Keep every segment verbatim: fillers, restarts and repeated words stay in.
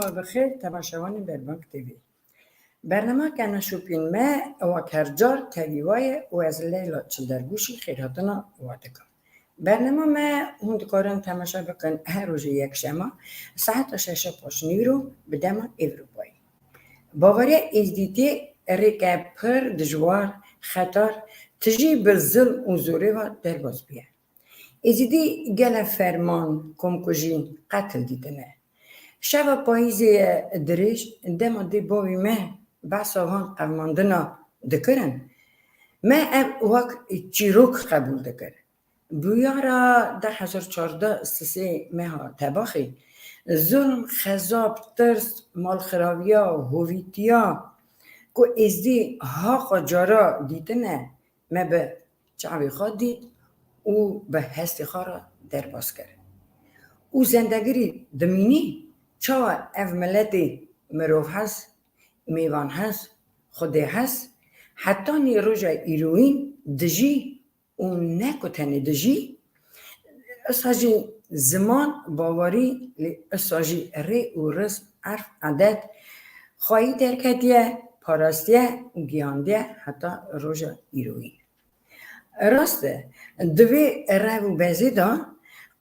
Bi xêr temaşevanên Derbang T V. Bernama Kena Şopîn me ewa her car tevî we ye û ez Leyla Çildergûşî xêrhatina we dikim. Bernama me hûn dikarin temaşe bikin her rojê yekşema saeta şeşa paşnîro bi dema Ewropayê. Baweriya Êzdîtiyê rêke pir dijwar, xetar, tijî bi zilm û zorê ve derbas bûye. Êzidî gele ferman, komkujî, qetil dîtine. Şeva payîzê ye dirêj, dema dê bavê me behsa van qevmandina dikirin, me ev wek çîrok qebûl dikir. Bûyera du hezar çardeh sisê meha tebaxê, zulm, xezab, tirs, malxiraviya, hovîtiya ku Êzdî haqa cara dîtine, me bi çavê xwe dît û bi hestê xwe re derbas kir. Û zendegirî dimînî çawa ev miletê mirovhez, mêvanhez, xwedêhez, hetanî roja îroyîn dijî û ne ku tenê dijî, isa jî ziman, bawerî, lê isa jî rê û rizm, erf, edet, xweyî derketiye, parastiye û gihandiye heta roja îroyîn. Rast e, di vê rev û bezê de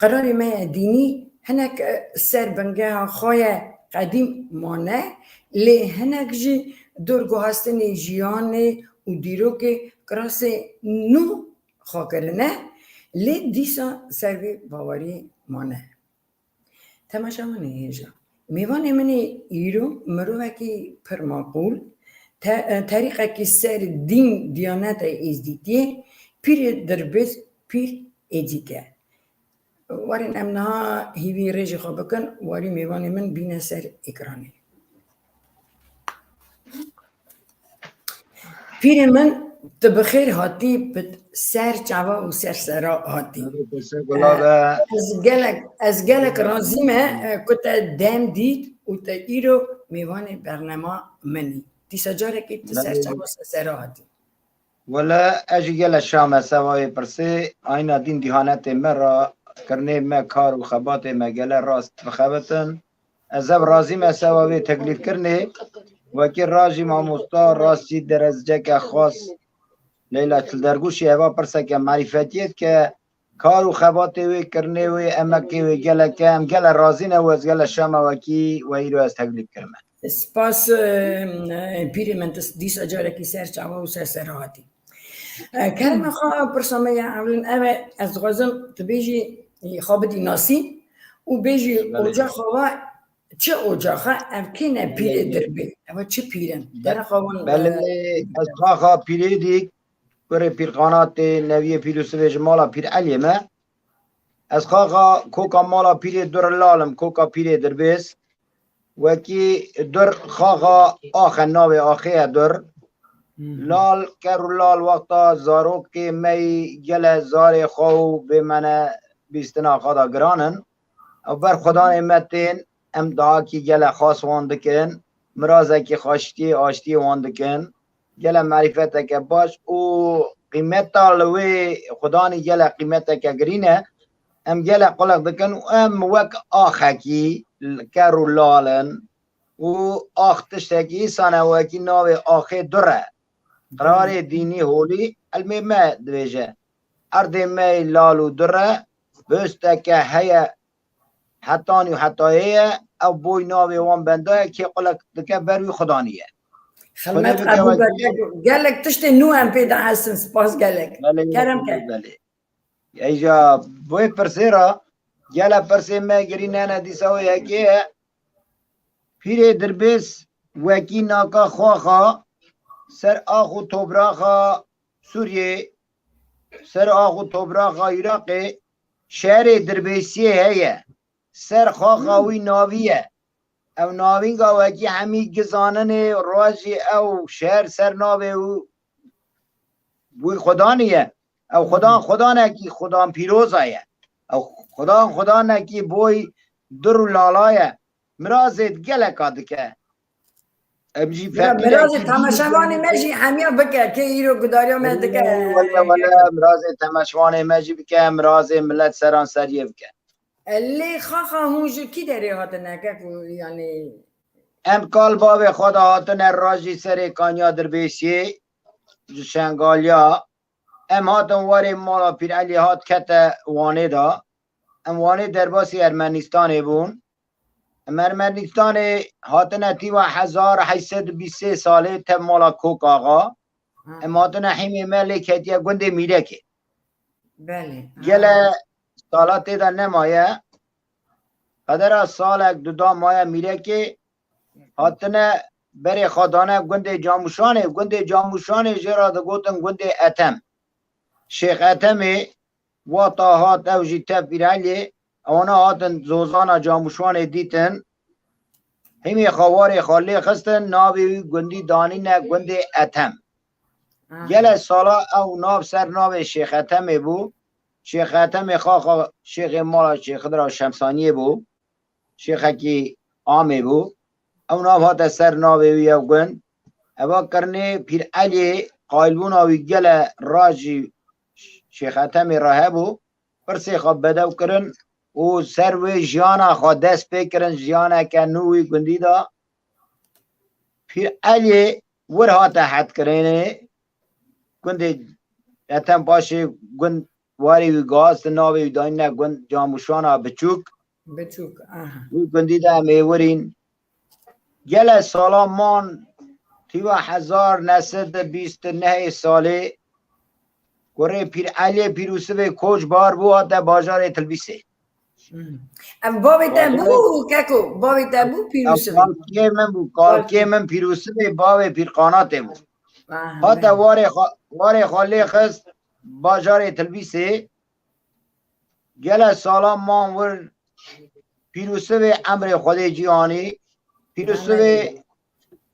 qirarê me ye dînî hinek, e, ser bingeha xwe ye qedîm mane, lê hinek jî dor guhastinê jiyanê û dîrokê kirasê nû xwe kirine, lê dîsa ser vê baweriyê mane. Temaşevanê hêja. Mêvanê min ê îro mirovekî pir maqûl, te-, terîqekî ser dîn diyaneta êzdîtiyê, pîrê dirbêz pîr êdît e. Werin em niha hîvî rêjê xwe bikin, warî mêvanê min bîne ser ekranê. Pîrê min, tu bi xêr hatî, bi ser çava û ser sera hatî. Teşekkürler. Ez gelek, ez gelek razî me, e, ku te dem dît û te îro mêvanê bernema min î. Dîsa carekê tu ser çava ser sera hatî. Wele ez jî gele şa me seva wê pirsê, ayna dîn dîhanetê me ra, kirinê me, kar û xebatê me gele rast bixebitin. Ez ev razî me seva wê teklîfkirinê, wekî rajî mamosta rastî derezceke xas Leyla Çildergûşî eva pirseke marîfetiyê dike, kar û xebatê wê, kirinê wê, emekê wê gelek e, em gele razî ne û ez gele şa me wekî we îro ez teklîf kirime. Spas, e, e, pîrê min, tu dîsa carekî ser çava û ser sera hatî. E, kerema xwe, pirsa me ya ewlin ev e, ez dixwazim tu bêjî, e, xwe bidî nasî û bêjî Belê. Ocaxa we çi ocax e, ev kê ne pîrê Belê. Dirbê, ev çi pîr in? Be-, Derexa wan, belê, e, ez xaxa pîrê dîk, kurê pîrxana tê, neviyê pîr Yusufê ji mala pîr Eliyê me. Ez xaxa koka mala pîrê Dur Lal im, koka pîrê Dirbês. Wekî Dur xaxa axe, navê axê ye Dur. Hı hı. Lal, ker û lal wexta zarokê me yî gele zarê xwe û bê me ne bîstina xwe da giran in. Ew ber xwedanê me tên, em dahakî gele xas wan dikin, mirazekî xaştiyê, aştiyê wan dikin. Gele marîfeteke baş û qîmeta li wê xudanî gele qîmeteke girîn e. Em gele quleq dikin û em wek axekî ker û lal in û ax tiştekî îsan e wekî navê axê Dur e. Qirarê dînî holî ilmê me dibêje. Erdê me yê lal û dur e, bosteke heye hetanî û hetayê ye, ew boy navê wan benda ye, kê qulek dike ber wî xudanî ye. Xilmet Xwedê bike qebûl wekî bike. Gelek tiştê nû em pê de hesin, spas gelek. Belê, Kerem ke. Belê. Eyja, wê pirsê ra, gele pirsê me girî nene dîsa wê yekê ye. Pîrê Dirbês wekî naka xwaxa ser ax û tobraxa Sûriyê, ser ax û tobraxa Iraqê şerê Dirbêsiyê heye. Ser xaxa wî navî ye. Ew navînga wekî hemî gizaninê rojî ew şer ser navê û wî xudanî ye. Ew xudan, xudanekî xudan pîroza ye. Ew xudan, xudanekî boy dur û lala ye. Mirazê geleka dike. Em jî Bira, feqîrekî mirazê dî temaşevanê me jî hemiya bike, kê îro gudariya me dike. Wele, wele, mirazê temaşevanê me jî bike, mirazê milet seran seriyê bike. E, lê xaxa hûn ji kî derê hatine, kek û, yanî, Em kal bavê xwe de hatine rajî serê Kanya Dirbêsiyê ji Şengaliya. Em hatin warê mala Pîr Elî hat kete Wanê de. Em Wanê derbasî Ermenistanê bûn. Em Ermenistanê hatine tîva hezar heyt sed û bîst sê salê tev mala Kok Axa. Ha. Em hatine hîmê me lê ketiye gundê Mîrekê. Belê. Gele sala tê de nemaye. Qedera salek du da maye Mîrekê. Hatine berê xwe dane gundê Camûşanê. Gundê Camûşanê jê re digotin gundê Etem. Şêx Etemê wata hat ew jî tev Pîr Elî, ewana hatin zozana Camûşanê dîtin. Hîmê xwe warê xwe lê xistin, navê wî gundî danîne gundê Etem. Aha. Gele sala ew nav ser navê Şêx Etemê bû. Şêx Etemê xaxa şêxê mala Şêx Xidra Şemsaniyê bû. Şêxekî amê bû. Ew nav hate ser navê wî ew gund. Eva kirinê Pîr Elî qayilbûna wî gele rajî Şêx Etemê re hebû. Pirsê xwe bedew kirin û ser wê jiyana xwe dest pê kirin, jiyaneke nû wî gundî de. Pîr Elî wir hate hetkirinê, gundê Etem paşê gund warê wî gihastin, navê wî dayîne gund Camûşana Biçûk. Biçûk, aha. Wî gundî de em ê wirîn. Gele sala man tîva hezar neh sed û bîst û nehê salê kurê Pîr Eliyê Pîrûsivê koç bar bû hate bajarê Tilbîsê. Hmm. Ev bavê te bû, keko, bavê te bû Pîrûsivê? Kalkê min bû, kalkê min Pîrûsivê bavê Pîr Qanatê bû. Aha, hate belê. Warê xwe, warê xwe lê xist bajarê Tilbîsê. Gele sala man wir Pîrûsivê emrê Xwedê cîhanî. Pîrûsivê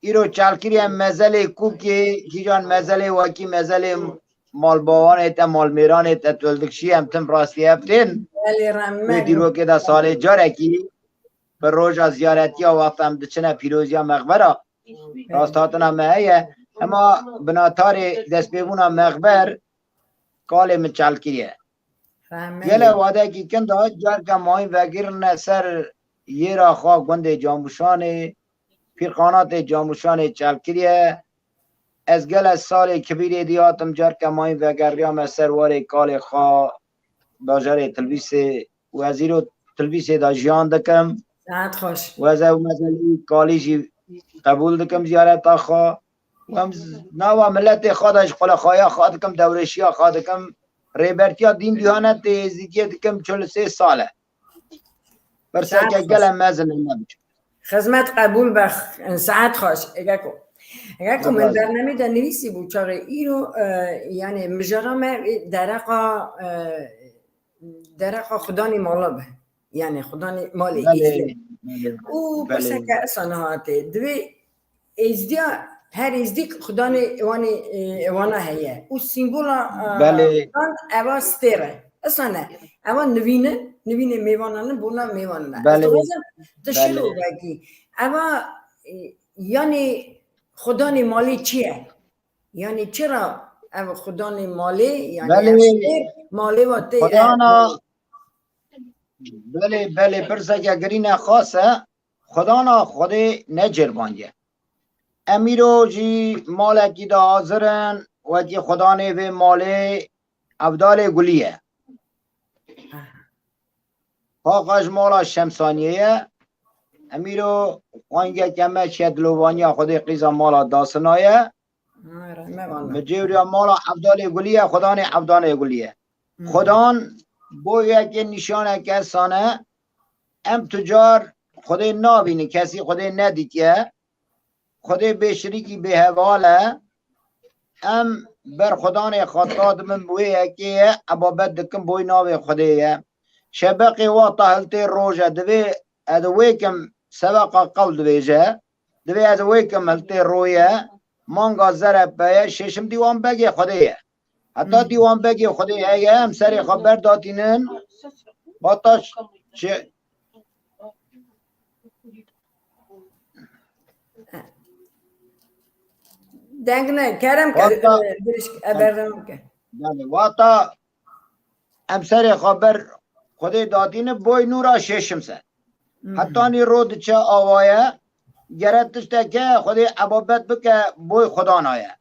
îro çalkiriye mezelê kûkê, kîjan mezelê wekî mezelê malbawanê te, malmêranê te, toldikşî em tim rastî hev tên. Belê, rehmet. Wê dîrokê de salê carekî bi roja ziyaretiya wexta em diçine pîroziya mexbera. Rast hatina me heye. Hema binatarê destpêbûna mexber kalê min çal kiriye. Gele wadekî kin de carke mayîn vegirine ser yêra xwe gundê Camûşanê, Pîrqanatê Camûşanê çal kiriye. Ez gele salê kibîrê dî hatim carke mayîn vegeriyame ser warê kalê xwe bajarê Tilbîsê û ez îro Tilbîsê de jiyan dikim. Saet xweş. Û ez ew mezelî kalî jî qebûl dikim ziyareta xwe. Û em z-, nava miletê xwe de ji xulexaya xwe dikim, dewrêşiya xwe dikim. Rêbertiya dîn dîyanetê êzidiyê dikim çil û sê sal e. Pirseke gelek mezin e, ne biçûk. Xizmet qebûl be, saet xweş. Egeko. Egeko, min bernamê de nivîsî bû çaxê îro, e, yani mijara me, e, dereqa, e, dereqa xudanê mala be. Yani xudanê malê. Belê, belê. Û pirseke esan hatê. Divê êzdiya, her êzdî xudanê wanê, e, wana heye. Û sîmbola, e, xudan eva stêr e. Esan e. Eva nivîn e. Nivînê mêvanan in, bona mêvanan e. Belê. Ez dixwazim tu şiro vekî. Eva, e, yani xudanê malê çi ye? Yani çira ev xudanê malê, yani ev stêr malê wa tê, e, xudana, belê, belê, pirseke girîne xas e. Xudana Xwedê necêrbandiye. Em îro jî malekî de hazir in, wekî xudanê vê malê Evdalê Gulî ye. Paqa ji mala Şemsaniyê ye. Em îro wengeke me çiye dilovaniya Xwedê qîza mala Dasina ye. Ha, rehme valla. Bi cêwriya mala Evdalê Gulî ye, xudanê Evdalê Gulî ye. Hmm. Xudan bo yekê nîşaneke sane, em tu car Xwedê nabînin, kesî Xwedê nedîtiye. Xwedê bêşirîkî bêheval e. Em berxwedanê xwe ta dibin bi wê yekê ye, ebabet dikin boy navê Xwedê ye. Şebeqê wexta hiltê roj e, divê ez wê kim sebeqa qewl dibêje. Divê ez wê kim hiltê roye, manga zere peye, şeşim dîwan begê Xwedê ye. Heta dîwan begê Xwedê heye, em serê xwe berdatînin, bata çi-, Deng ne, kerem ke, e, dirişk, e, berdewam ke. Belê, wata em serê xwe ber Xwedê datîne boy nûra şêşim ser. Hmm. Hetanî ro diçe avaye, gere tişteke Xwedê ebabet bike boy Xwedana ye.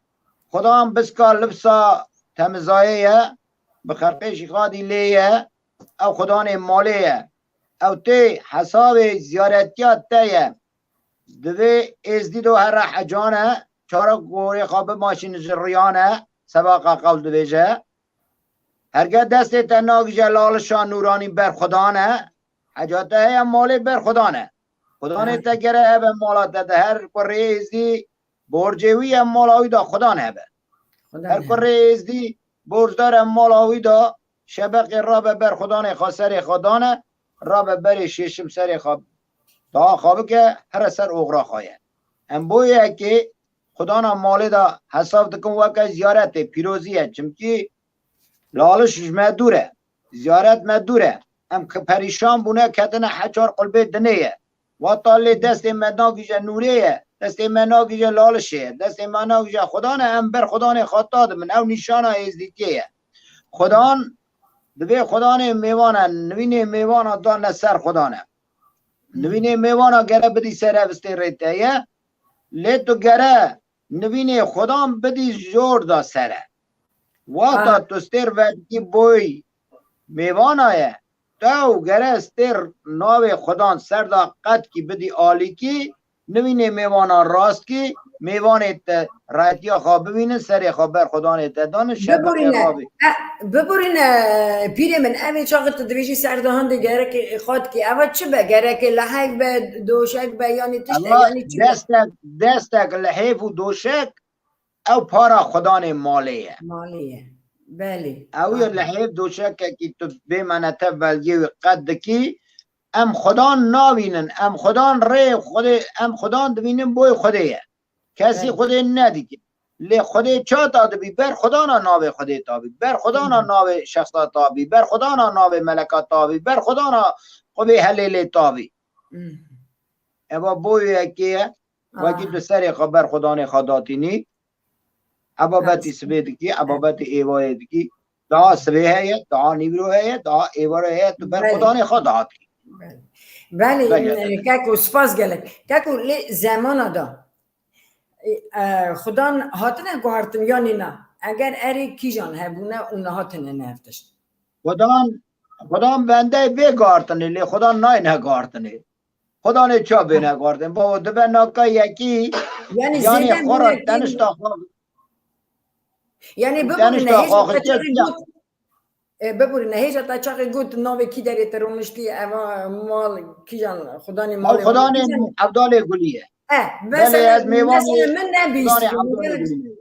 Xudan biska libsa temizayê ye, bi xerqê jî xadî lê ye, ew Xudanê malê ye. Ew tê hesabê ziyaretiya te ye. Divê êzdî do here hecane, çara gorê xwe bimaşîn ji riyane, seba qaqew dibêje. Herge destê te nagije lalişa nûranî ber Xudan e, heca te heye malê ber Xudan e. Xudanê te gere hebe mala te de, her kurê êzdî borcê wî ye mala wî de Xudan hebe. Her kurê êzdî borcdar e mala wî de, şebeqê rabe ber Xudanê xwe serê xwe dane, rabe berê şêşim serê xwe daha xwe bike, here ser oxra xwe ye. Em boyekê Xudana malê de hesab dikin weke ziyaretê, pîrozî ye. Çimkî laliş ji me dûr e. Ziyaret me dûr e. Em ki perîşan bûne, ketine heçar qulbê dinê ye. Wata lê destê me nagije nûrê ye. Destê me nagije lalişê ye. Destê me nagije Xudan e, em ber Xudanê xata dibin. Ew nîşana êzdîtiyê ye. Xudan divê Xudanê mêvan e. Nivînê mêvana dane ser Xudan e. Nivînê mêvana gere bidî sere vistê rê te ye. Lê tu gere nivînê Xudan bidî jor da sere. Wata tu stêr vedikî boy mêvana ye. Tew gere stêr navê Xudan ser da qetkî bidî alîkî, nivînê mêvana rast kî, mêvanê te retiya xwe bivînin, serê xwe ber Xudanê te danin, şebekê Biborîne. Rabî. E, biborîne, pîrê min, ev ê çaxê tu dibêjî serdahan de gerek xwe dikî. Eva çi be? Gerek lehek be, doşek be, yanî tiştek, Eva yanî çi be? Destek, destek lehêf û doşek ew para Xudanê malê ye. Malê ye. Belê. Ew ye lehêf doşekekî tu bê me ne te belgê wî qet dikî. Em Xudan navînin, em Xudan rê Xwedê, em Xudan divînin boy Xwedê ye. Kesî Xwedê nedîtin. Lê Xwedê çata dibî, ber Xudana navê Xwedê tabî, ber Xudana navê şexsa tabî, ber Xudana navê meleka tabî, ber Xudana qubê helêlê tabî. Eva boyekê ye, wekî tu serê xwe ber Xudanê xwe datînî, ebabetî sibê dikî, ebabetî êvarê dikî. Daha sibê heye, daha nîvro heye, daha êvaro heye, tu ber Xudanê xwe dihatî. Belê, keko, spas gelek. Keko, lê zemana da, e, e, Xudan hatine guhartin yanî na? Eger erê kîjan hebûne û nehatine ne ev tişt? Xudan, Xudan bendeyê bê guhartinê, lê Xudan nayne guhartinê. Xudanê ça bêne guhartin? Bavo, dibe naka yekî, yanî zêde xora tenişta xwe. Yanî biborîne, hêja te çaxê got, e, biborîne, hêja te çaxê got navê kî derê te rûniştî, eva mal kîjan, Xudanê malê Xudanê Evdalê Gulî ye. E, belê, ez mêvanê min nebîst. Xudanê Evdalê Gulî ye.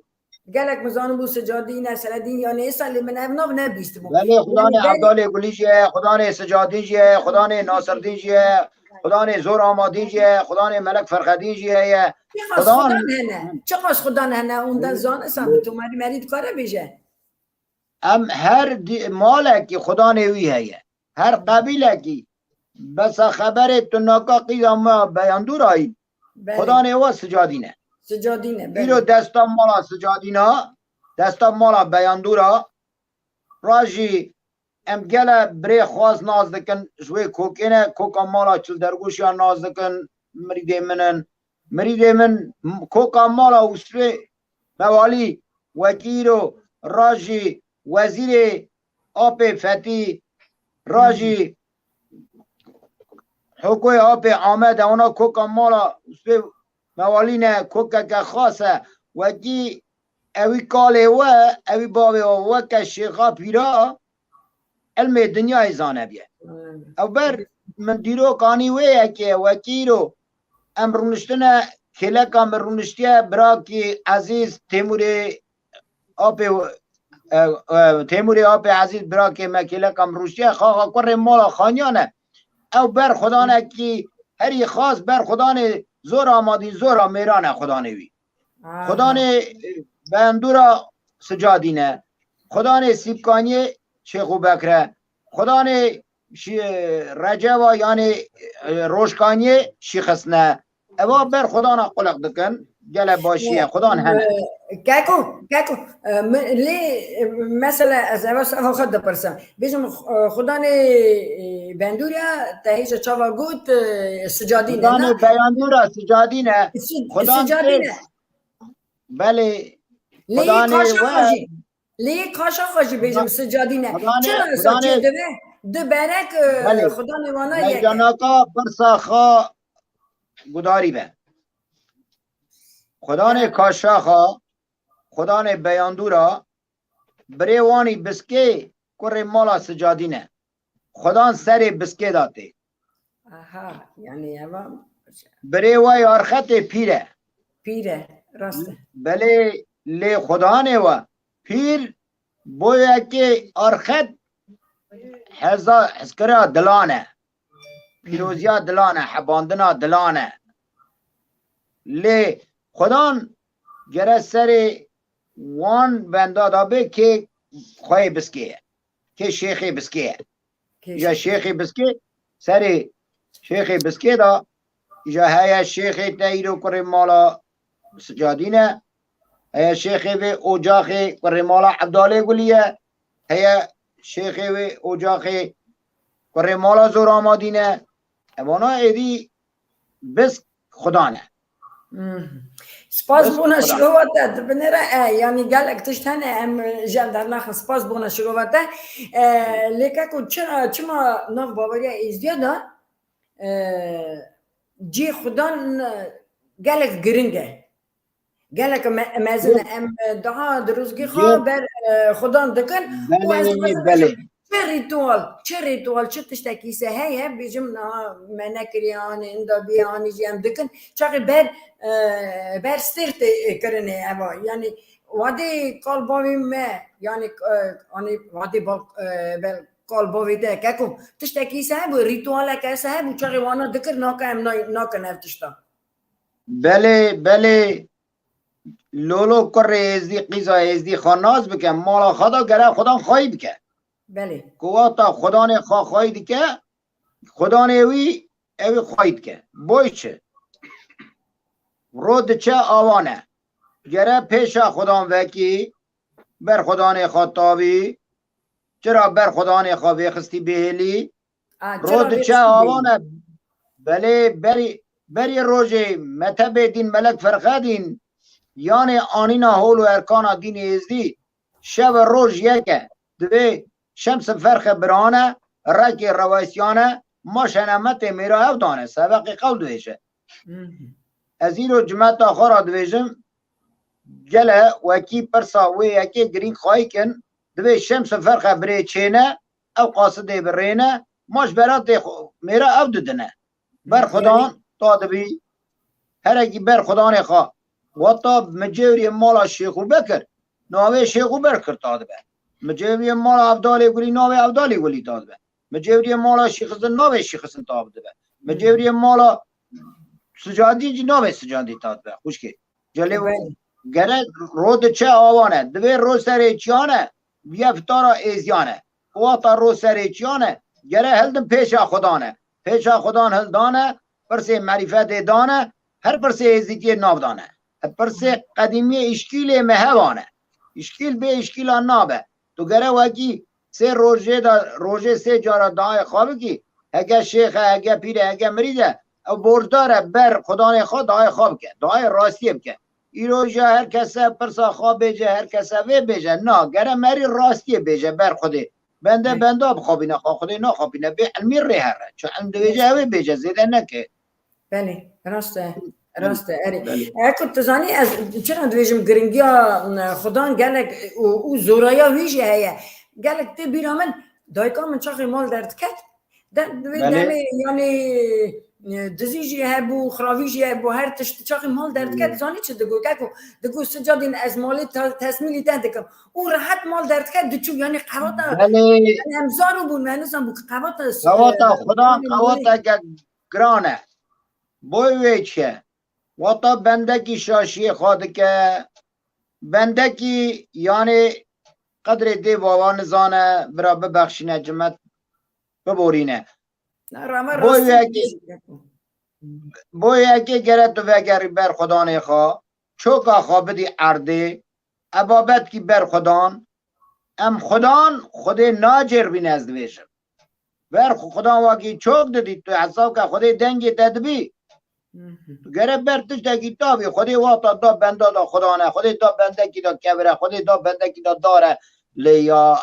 Gelek min zanim bû Sicadî, Nesredîn, yanî êsa lê min ev nav nebîst bû. Belê, Xudanê Evdalê Gulî jî ye, Xudanê Sicadî jî ye, Xudanê Nasirdîn jî ye, Xudanê Zor Amadî jî ye, Xudanê Melek Ferxedî jî heye. Çiqas Xudan hene, çiqas Xudan hene, ondan zan, esa bi tomarî merî dikare bêje. Em her malekî Xudanê wî heye. Her qebîlekî. Besa xeberê tu naka qîza me beyandûrayî. Xudanê we Sicadî ne. Sicadî ne, belê. Îro desta mala Sicadîna, desta mala beyandûra, ra jî em gele birê xwaz nas dikin, ji wê kokê ne, koka mala Çildergoşiya nas dikin, mirîdê min in. Mirîdê min, koka mala Ûsfê Mewalî, wekî îro ra jî wezîrê apê Fetî, ra jî Hokoyê apê Amed e, ona koka mala Ûsfê Mewalî ne, kokeke xas e. Wekî ewî kalê we, ewî bavê we, weke şêxa pîra, ilmê dinyayê zanebiye. Ew ber min dîrok anî wê yekê, wekî îro em rûniştine, kêleka min rûniştiye, birakî ezîz Têmûrê apê, e, e, Têmûrê apê ezîz birakê me kêleka min rûniştiye, xaxa kurê mala Xaniyan e. Ew ber Xudanekî herî xas, ber Xudanê Zor Amadîn, Zora mêran e Xudanê wî. Xudanê, e, Bendûra Sicadîn e. Xudanê Sîpkaniyê Şêxû Bekr e. Xudanê Şî-, Receva, yanî, e, Rojkaniyê Şîxisn e. Eva ber Xudana quleq dikin. gele başî ye. Xudan hene. Keko, keko, e, lê, e, mesela ez eva seva xwe dipirsim. Bêjim, e, Xudanê, e, Bendûriya te hêja çava got, e, sicadî ne. Xudanê Beyandûra sicadî ne. Xudan sicadî ne. Belê. Lê kaşa xwe jî. Lê kaşa xwe jî bêjim sicadî ne. Çira esa çê dibe? Di berek, e, Xudanê wana yek e. Meydanaka pirsa xwe gudarî be. Xudanê kaşaxa, Xudanê Beyandûra, birê wanî biskê, kurê mala sicadî ne. Xudan serê biskê da tê. Aha, yani eva. Birê we yarxetê pîr e. Pîr e, rast e. Belê lê Xudanê we pîr boyekê arxet heza hezkira dilan e. Pîroziya dilan e, hebandina dilan e. Lê Xudan gere serê wan benda da bê kê xweyê biskê ye. Kê şêxê biskê ye. Îja şêxê biskê, serê şêxê biskê da, îja heye şêxê te îro kurê mala sicadî ne, heye şêxê vê ocaxê kurê mala Evdalê Gulî ye, heye şêxê vê ocaxê kurê mala Zoramadî ne. Evana êdî bisk Xudan e. Spas bona şirova te, di binêre, e, yanî gelek tişt hene em ji em dernaxin. Spas bona şirova te. E, lê keko çira, çima nav baweriya Êzdiya de, e, cî Xudan, e, gelek giring e. Gelek me-, mezin e. Em, e, daha dirozgî xwe ber, e, Xudan dikin. Û ez dixwazim bêjim, çi rîtual, çi rîtual, çi tiştekî se heye, bêjim, niha me nekiriye, anî inda bîye, anî jî em dikin. Çaxê ber, e, ber stêr tê, e, kirinê eva. Yanî wadê kal bavê me, yanî, e, anî wadê bal, e, bel kal bavê te, keko, tiştekî se hebû, rîtualeke se hebû, çaxê wana dikir, naka em nay-, nakin ev tişta. Belê, belê. Lolo kurê Êzdî, qîza Êzdî xwe nas bike, mala xwe de gere Xudan xwayî bike. Belê. Ku wata Xudanê xwe xwayî dike, Xudanê wî ew ê xwayî dike. Boy çi? Ro diçe awan e. Gere pêşa Xudan vekî, ber Xudanê xwe tavî, çira ber Xudanê xwe vêxistî bihêlî, Ro diçe awan e. Belê berî, berî rojê metebê dîn Melek Ferxedîn yanê anîna hol û erkana dînê Êzdî, şev û roj yek e. Divê şems û ferxe birane, rekê rewesyane, ma şenemetê mêra ev dane, sebeqê qewl dibêje. Ez îro cimeta xwe ra dibêjim, gele wekî pirsa wê yekê girîng xayî kin, divê şems û ferxe birê çêne, ew qasidê bi rê ne, ma ji bera tê xwe, mêra ew didine. Ber Xudan ta dibî, herekî ber Xudanê xwe. Wata mi cêwriyê mala Şêxû Bekir, navê Şêxû Bekir ta dibe. Mi cêwriyê mala Evdalê Gulî, navê Evdalê Gulî ta dibe. Mi cêwriyê mala Şîxizin, navê Şîxizin ta dibe. Mi cêwriyê mala Sicadî jî navê Sicadî ta dibe. Xwişkê. Celê gere ro diçe awan e. Divê ro serê çiyan e. Viye fitara êziyan e. Wata ro serê çiyan e. Gere hildin pêşa Xudan e. Pêşa Xudan hildane. Pirsê merîfetê dane. Her pirsê êzîtiyê nav dane. Pirsê qedîmiyê îşkîlê me hevane. Îşkîl bê îşkîla nabe. Tu gere wekî sê rojê de, rojê sê cara dayê xwe bikî. Heke şêx e, heke pîr e, heke mirîd e, ew borcdar e ber Xudanê xwe dayê xwe bike. Dayê rastiyê bike. Îro jî her kese pirsa xwe bêje, her kese vê bêje. Na, gere merî rastiyê bêje ber Xwedê. Bende benda bixwebîne, xwe Xwedê naxwebîne. Bê ilmî rê here. Çi ilm dibêje, ew ê bêje, zêde neke. Belê, rast e. Rast e, erê. Belê. Eko tu zanî ez çira dibêjim giringiya, e, Xudan gelek û, û zoraya wî jî heye. Gelek tê bîra min, dayika min çaxê mal derdiket. De, divê Belê. demê, yanî, e, dizî jî hebû, xiravî jî hebû, her tişt çaxê mal derdiket. Hmm. Zanî çi digot? Eko, digot, "Sicadîn ez malê te-, tesmîlî te dikim." Û rehet mal derdiket diçû, yanî qewata, Belê. yanî em zaro bûn, me nizan bû ki qewata, Qewata e, Xudan, malê qewata malê. Gek giran e. Boy wê çi ye? Wata bendekî şaşiyê xwe dike, bendekî, yanê, qedrê dê bava nizane, bira bibexşîne, cimet biborîne. Na, rame Boy rastî yekê, diye. Boy yekê gere tu vegerî ber Xudanê xwe. çoka xwe bidî erdê, e babetkî ber Xudan, em Xudan, Xwedê nacêrbîne ez dibêjim. Ber xwe Xudan wekî çok didî, tu hesab ke Xwedê dengê te dibî. Tu gere ber tiştekî tabî, Xwedê wata da benda da Xudan e, Xwedê da bendekî da kevir e, Xwedê da bendekî da dar e. Lê ya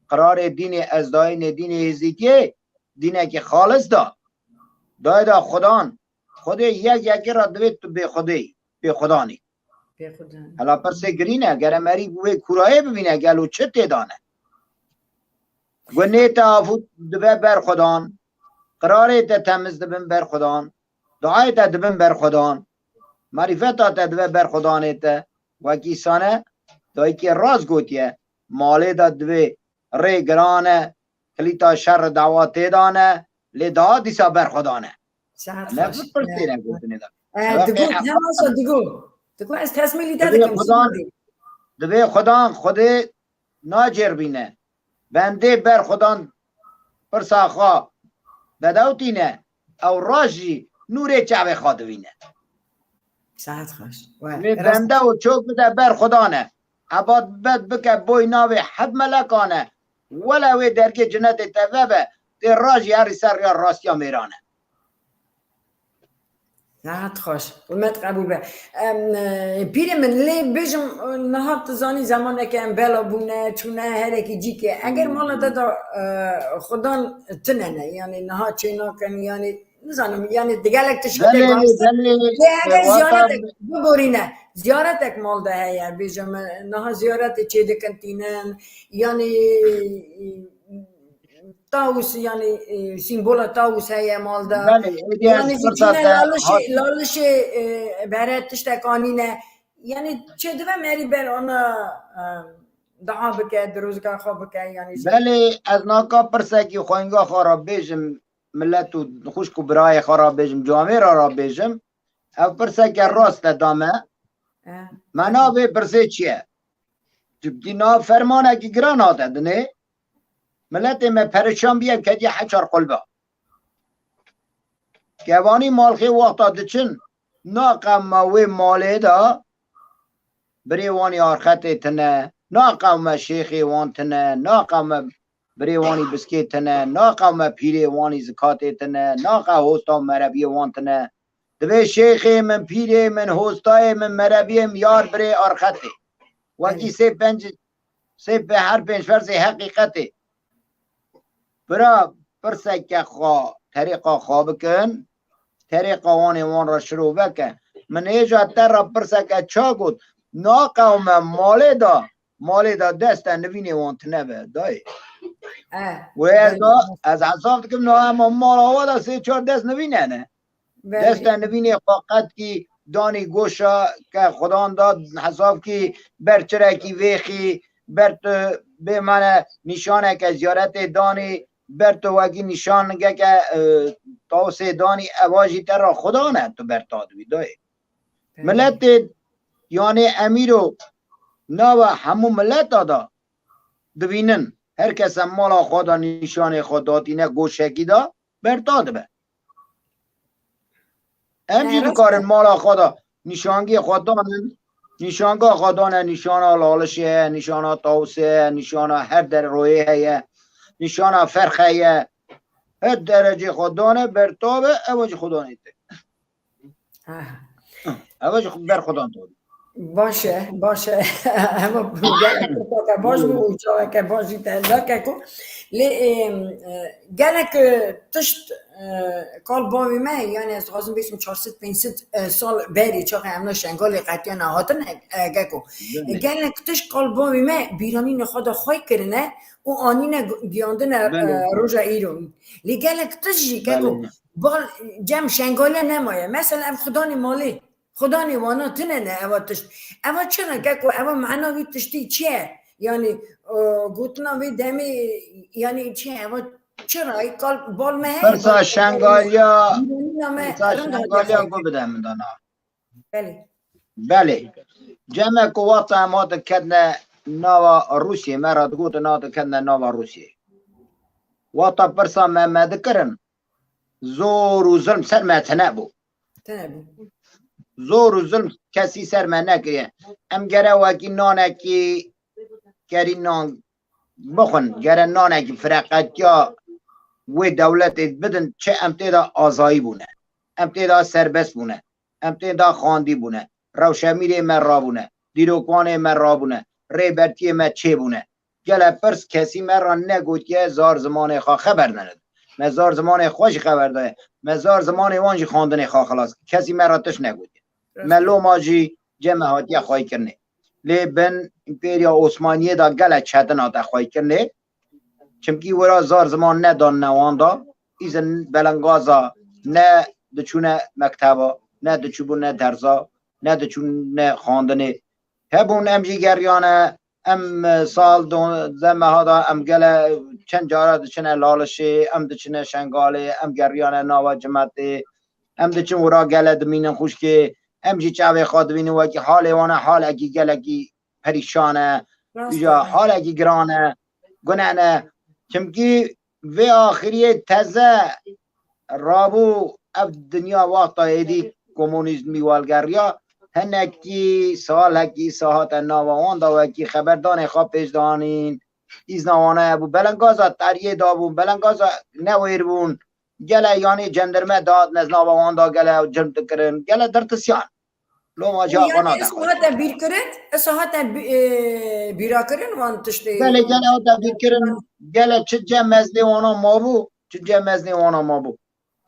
qirarê dînê ez dayînê dînê hêzîkiyê, dînekî xalis da. Dayê da Xudan, Xwedê yek yekê ra divê tu bê Xwedê, bê Xudanî. Bê Xudan. Hela pirsê girîn e, gere merî wê kûrayê bibîne, gelo çi tê dane? Gunê te afû dibe ber Xudan, qirarê te temiz dibin ber Xudan, duayê te dibin ber Xudan, marîfeta te dibe ber Xudanê te, wekî sane dayikê rast gotiye, malê de divê rê giran e, kilîta şer û dawa tê dane, lê daha dîsa ber Xudan e. Saet Ne xweş. Bi pirsê ne gotinê de. Eh, Ewa digot, qey hema sa digot. Digot, ez tesmîlî te Divê dikim, Xudan, Sînodê. Divê Xudan Xwedê nacêrbîne. Bendê ber Xudan pirsa xwe vedewtîne, ew roj jî nûrê çavê xwe divîne. Saet xweş. Wê Wê rast. Bende û çok bide ber Xudan e. Ebat bed bike boy navê heb melekan e. Wele wê dergê cinetê te vebe, tê roj jî herî ser riya rastiya mêran e. Saet xweş. Hurmet qebûl be. Em, e, pîrê min, lê bêjim, e, niha tu zanî zemaneke em bela bûne, çûne herekî cîkê. Eger mala te de, e, Xudan tine ne, yani niha çê nakin, yani nizanim, yani di gelek tiştekê Belê, belê, Lê eger e, ziyaretek wata biborîne, ziyaretek mal de heye, bêjim, e, niha ziyaretê çê dikin tînin, yani, e, Tawus, yani, e, sîmbola tawus heye mal de. Belê, êdî ez Yani pirsa cîne te lalişê, hat- lalişê, e, bere tiştek anîne. Yani çêdibe merî ber ona, e, dua bike, dirozga xwe bike, yani. Belê, ez naka pirsekî xwenga xwe re bêjim, millet û xwişk û birayê xwe re bêjim, camêra re bêjim. Ev pirseke rast e da me. E. Mena vê pirsê çi ye? Cibdî na fermanekî giran hate dinê. Miletê me perişan bîye, ketiye heçar qulba. Kevanî malxê wexta diçin, naqewme wê malê de birê wanî arxetê tine, naqewme şêxê wan tine, naqewme birê wanî biskê tine, naqewme pîrê wanî zikatê tine, naqe hosta û merebiyê wan tine. Divê şêxê min, pîrê min, hostayê min, merebiyê min yar birê arxetê. Wekî Belê. Sê penc, sê pe-, her pênc ferzê heqîqetê. Bira, pirseke xwe, terêqa xwe bikin, terêqa wan ê wan re şirove ke. Min hêja te re pirseke ça got, naqewme malê de, malê de deste nivînê wan tine be, dayê. E, Wê ez belê. Da, ez hesab dikim, na ema mala wa de sê çar dest nivîne ne. Belê. Deste nivînê xwe qetkî danî goşa ke Xudan da hesab kî ber çirekî vêxî, ber tu bêmane nîşaneke ziyaretê danî, ber tu wekî nîşangeke, e, tawsê danî, eva jî te ra Xudan e, tu ber ta dibî dayê. Belê. Miletê, yanê emîro nava hemû mileta da dibînin. Her kese mala xwe da nîşanê xwe datîne goşekî da, berta dibe. Em He, jî rast e. Dikarin mala xwe de nîşangiyê xwe danin, nîşanga xwe dane, nîşana lalişê ye, nîşana tawusê ye, nîşana her der royê heye, nîşana ferxe ye. Her derecê xwe dane, berta be, ew jî xwe danê te. Aha. Ew jî ber Xudan dor. Baş e, baş e. Hema gelek pirseke baş bû û çaweke baş jî te da keko. Lê, ê, e, gelek, e, tişt, e, kal bavê me, yani ez dixwazim bêjim çar sed pênc sed, e, sal berê çaxê em na Şengalê qetiyana hatin, e, e, geko. Belê. Gelek tişt kal bavê me bîranînê xwe de xwey kirine û anîne gu-, giyandine, Belê. E, roja îro. Lê gelek tişt jî geko. Belê. Bal cem Şengale nemaye. Mesela ev xudanê malê, xudanê wana tine ne eva tişt. Eva çi ne keko, eva mana vî tiştî çi ye? Yani, e, gotina vê demê, yani çi ye? Eva çi rayî kal bal me heye? Pirsa Şengaliya, Bîranîna me pirsa rind hatiye Şengaliya xwe. Gu bide min dana. Belê. Belê. Ceme ku wexta em hatin ketine nava Rûsiyê, me re digotin hatin ketine nava Rûsiyê. Wexta pirsa me, me dikirin, zor û zilm ser me tine bû. Tine bû. zor û zilm kesî ser me nekiriye. Em gere wekî nanekî kerî nan bixwin, gere nanekî fireqetiya wê dewletê bidin, çi em tê de azayî bûne, em tê de serbest bûne, em tê de xandî bûne, rewşemîrê me rabûne, dîrokvanê me rabûne, rêbertiyê me çêbûne. Gele pirs kesî me re negotiye zar zimanê xwe xeber nedin. Me zar zimanê xwe jî xeber daye. Me zar zimanê wan jî xandinê xwe xilas kir. Kesî me re tişt negotiye. Me loma jî cem me hatiye xweykirinê. Lê bin Împeriya Osmaniyê de gele çetin hate xweykirinê. Çimkî wira zar ziman nedan ne wan da. Îzin belengaza ne diçûne mekteba, ne diçûbûne derza, ne diçûne xandinê. Hebûn em jî geriyane, em, e, sal do-, de meha da em gele çend cara diçine Lalişê, em diçine Şengalê, em geriyane nava cimetê, em diçin wira gele dimînin xwişkê, em jî çavê xwe dibînin wekî halê wan e, halekî gelekî perîşan e, Rast îja e. halekî giran e, gune ne. Çimkî vê axiriyê teze rabû ev dinya wexta êdî komunîzmî welgeriya, hinekî salekî îsa hate nava wan da wekî xeberdanê xwe pêş danîn, îzna wana hebû, belengaza tariyê dabûn, belengaza newêr bûn, gele yanî cendirme dihat nez nava wan da gele ew cilm dikirin, gele dirtisiyan. Loma jî Yani, hata esa hate bîrkirin, esa hate bî-, e, bîrakirin wan tiştê. Belê, gele hata bîrkirin, gele çi cem meznê wana mabû, çi cem meznê wana mabû.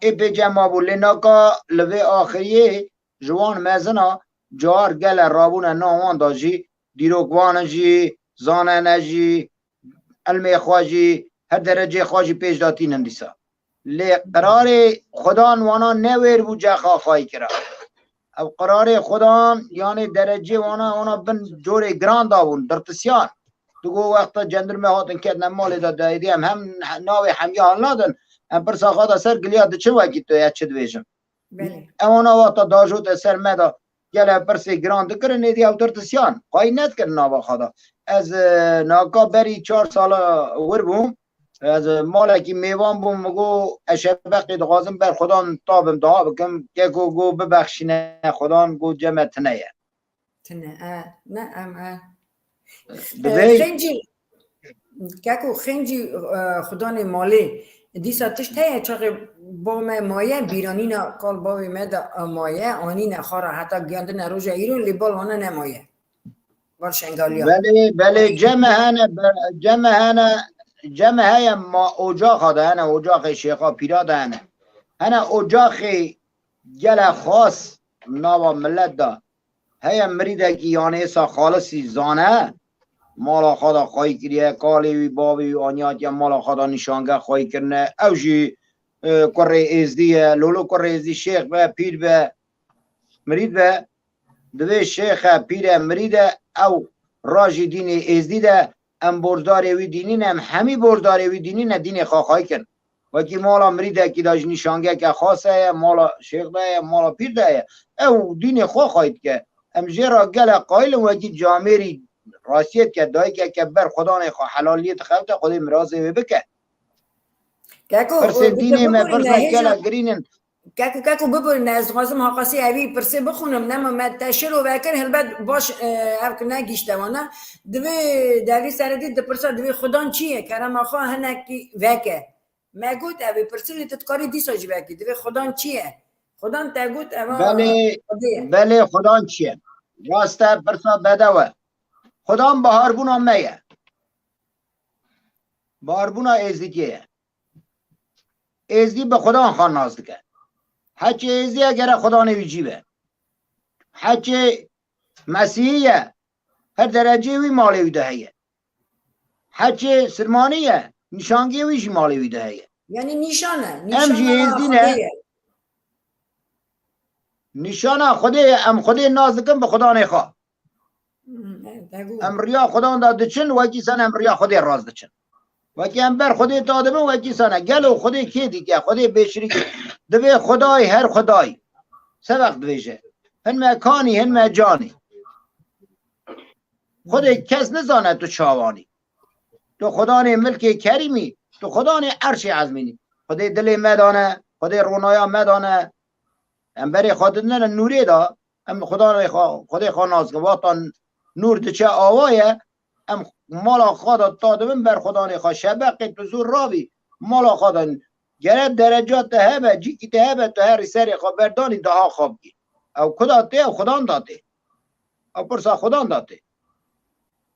Ê pê cem mabû, lê naka li vê axiriyê ji wan mezina car gele rabûne nav wan da jî, dîrokvan jî, zanene jî, ilmê xwe jî, her dereceyê xwe jî pêş datînin dîsa. Lê qirarê Xudan wana newêr bû, cexa xwayî kira. Ev qirarê Xudan, yanê derecê wana, wana bin corê giran dabûn, dirtisiyan. Digo wexta cendirme hatin ketine malê de dayê em hem navê hemiya hilnadin, em pirsa xwe de ser giliya diçin wekî tu ya çi dibêjim. Belê. Ewana wexta dajote ser me de gele pirsê giran dikirin, êdî ew dirtisiyan. Xwayî nedikirin nava xwe de. Ez, e, naka berî çar sala wir bûm. Ez, e, malekî mêvan bûm, min got, ez şebeqê dixwazim ber Xudan tabim, dua bikim. Keko got, bibexşîne Xudan, got, cem me tine ye. Tine, e, ne, em, e. Dibê- E, xencî, keko, xencî, e, xudanê malê. Dîsa tişt heye, çaxê bo me maye, bîranîna kal bavê me de, e, maye, anîne xwe re heta giyandine roja îro, lê bal wana nemaye. Bal Şengaliya. Belê, belê, cem me hene, be-, cem me hene, cem me heye ma ocaxa de hene, ocaxê şêxa pîra de hene. Hene ocaxê gele xas nava millet de. Heye mirîdekî yanê êsa xalisî zane, mala xwe de xweyî kiriye, kalê wî, bavê wî aniyatiye mala xwe de nîşange xweyî kirine. Ew jî, e, kurê êzdî ye, lolo kurê êzdî şêx be, pîr be, mirîd be, divê şêxe, pîre, mirîde ew rajî dînê êzdî de em borcdarê wî dînî ne, em hemî borcdarê wî dînî ne, dînê xwe xweyî kin. Wekî mala mirîdekî de ji nîşangeke xas heye, mala şêx de heye, mala pîr de heye. Ew dînê xwe xwayî dike. Em jê re gelek qayil in, wekî camêrî rastiyê dike, dayikeke ber Xudanê xwe helaliyê dixebite, Xwedê mirazê wê bike. Keko, pirsê dînê me pirsa gelek girîn in. Keko, keko, biborîne, ez dixwazim haqasî evî pirsê bixwînim, nema me te şiro vekir, helbet baş, e, ev ki negihîşte wana. Divê Devrî Seredî dipirsa, divê Xudan çi ye? Kerema xwe hinekî veke. Me got, ev ê pirsê lê tu dikarî dîsa jî vekî. Divê Xudan çi ye? Xudan te got, eva Belê, Xwedê ye. Belê, Xudan çi ye? Rast e, pirsa bedew e. Xudan biharbûna me ye. Biharbûna êzdîtiyê ye. Êzdî bi Xudan xwe nas dike. Heçê êzdî ye gere Xudanê wî cî be. Heçê Mesîhî ye, her dereceyê wî malê wî de heye. Heçê Sirmanî ye, nîşangiyê wî jî malê wî de heye. Yanî nîşan e, Em jî nîşana êzdî ne. Xwedê ye. Nîşana Xwedê ye, em Xwedê nas dikin bi Xudanê xwe. Hmm, evet, dego. Em riya Xudan da diçin, wekî sene em riya Xwedê rast diçin. Wekî em ber Xwedê ta dibin, wekî sene. Gelo Xwedê kê dike? Xwedê bêşirîk. Divê Xwedayî her Xwedayî. Seveq dibêje. Hin me kanî, hin me canî. Xwedê kes nizane tu çawanî. Tu Xudanê milkê kerîmî, tu Xudanê erşê ezmînî. Xwedê dilê me dane, Xwedê ronaya me dane. Em berê xwe didine nûrê da. Em Xudanê xwe, Xwedê xwe nas dikin. Wexta nûr diçe awa ye, em mala xwe de ta dibin ber Xudanê xwe. Şebeqê tu zû rabî, mala xwe de gere dereca te hebe, cîkî te hebe, tu herî serê xwe berdanî daha xwe bikî. Ew kuda tê, ew Xudan da tê. Ew pirsa Xudan da tê.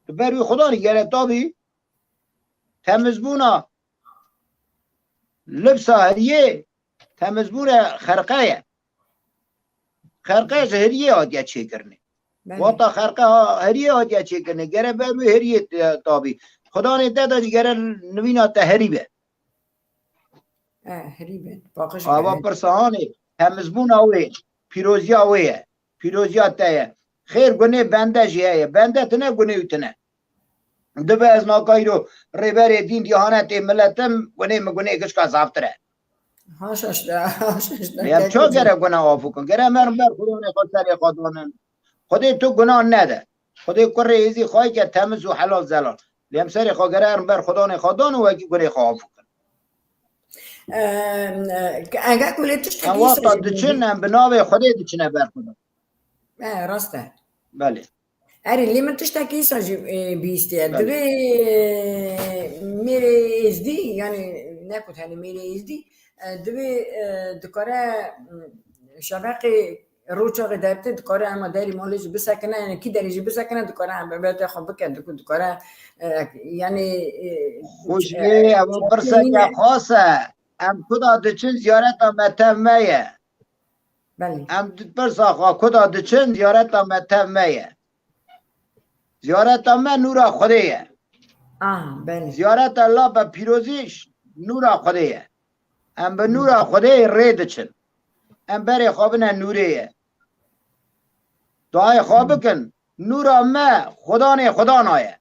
Tu ber wî Xudanî gere tabî temizbûna libsa heriyê, temizbûna xerqe ye. Xerqe ji heriyê hatiye çêkirinê. Belê. Wata xerqe ha-, heriyê hatiye çêkirinê. Gere ber wî heriyê te tabî. Xudanê te de jî gere nivîna te herî be. E, herî be. Paqij be. Ava pirsa hanê, temizbûna wê, pîroziya wê ye. Pîroziya te ye. Xêr gunê bende jî heye. Bende tine, gunê wî tine. Dibe ez naka îro rêberê dîn dîhanetê milet im, gunê min gunê gişka zaftir e. Haşa ji te, haşa ji te. Em ça gere guna afû kin? Gere em herin ber Xudanê xwe serê xwe danin. Xwedê tu guna nede. Xwedê kurê êzî xwe ke temiz û helal zelal. Lê em serê xwe gere herin ber Xudanê xwe dan û wekî gunê xwe afû kin. Em, e, eger ku lê tiştekî Em wexta dîsa jî diçin, em bi navê Xwedê diçine ber Xudan. E, rast e. Belê. Erê, lê min tiştekî îsa jî, e, bihîstiye. Belê. Divê, e, mêrê êzdî, yani ne ku tenê mêrê êzdî, e, divê, e, dikare, m, şeveqê roçaxê dertê dikare ema derî malê jî bisekine, yani kî derê jî bisekine dikare em bete xwe bike, diku dikare, e, yani, e, Xweşkê, e, ev pirseke xas e. Em kuda diçin ziyareta me tev me ye. Belê. Em di-, pirsa xwe kuda diçin, ziyareta me tev me ye. Ziyareta me nûra Xwedê ye. Ah, belê. Ziyareta lapa pîrozî ş-, nûra Xwedê ye. Em bi Hmm. nûra Xwedê rê diçin. Em berê xwe bine nûrê ye. Duayê xwe Hmm. bikin. Nûra me Xudanê Xudana ye.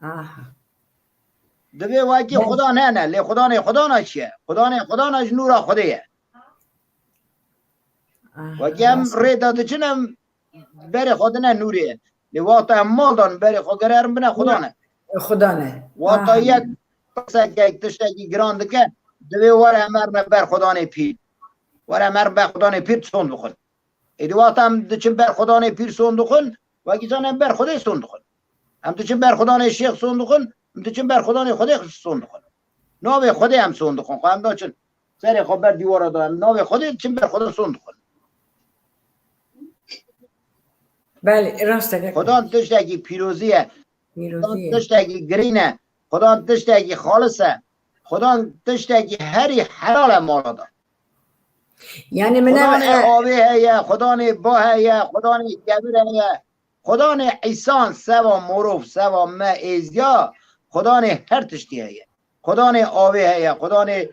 Aha. Divê wekî Belê. Xudan hene, lê Xudanê Xudana çi ye? Xudanê Xudana ji nûra Xwedê ye. Aha, Wekî em rast. rê de diçin, em berê xwe dine nûrê ye. Lê wexta em mal dan berê xwe gererin bine Xudan e. Xudan e. Wexta Aha. yek pirseke tiştekî giran dike, divê were em erine ber Xudanê pîr. Were em erin ber Xudanê pîr son bixwin. Êdî wexta em diçin ber Xudanê pîr son dixwin, wekî can em ber Xwedê son dixwin. Em diçin ber Xudanê şêx son dixwin, em diçin ber Xudanê Xwedê son dixwin. Navê Xwedê em son dixwin. Xwe em daçin. Serê xwe ber dîwara da. Em navê Xwedê diçin ber Xwedê son dixwin. Belê, rast e. Xudan tiştekî pîrozî ye. Xudan Pîrozî ye. tiştekî girîn e. Xudan tiştekî xalis e. Xudan tiştekî herî helal e mala da. Yani min Xudanê ev, e, avê heye, Xudanê ba heye, Xudanê kevir heye. Xudanê îsan seva morov, seva me êzdiya, Xudanê her tiştî heye. Xudanê avê heye, Xudanê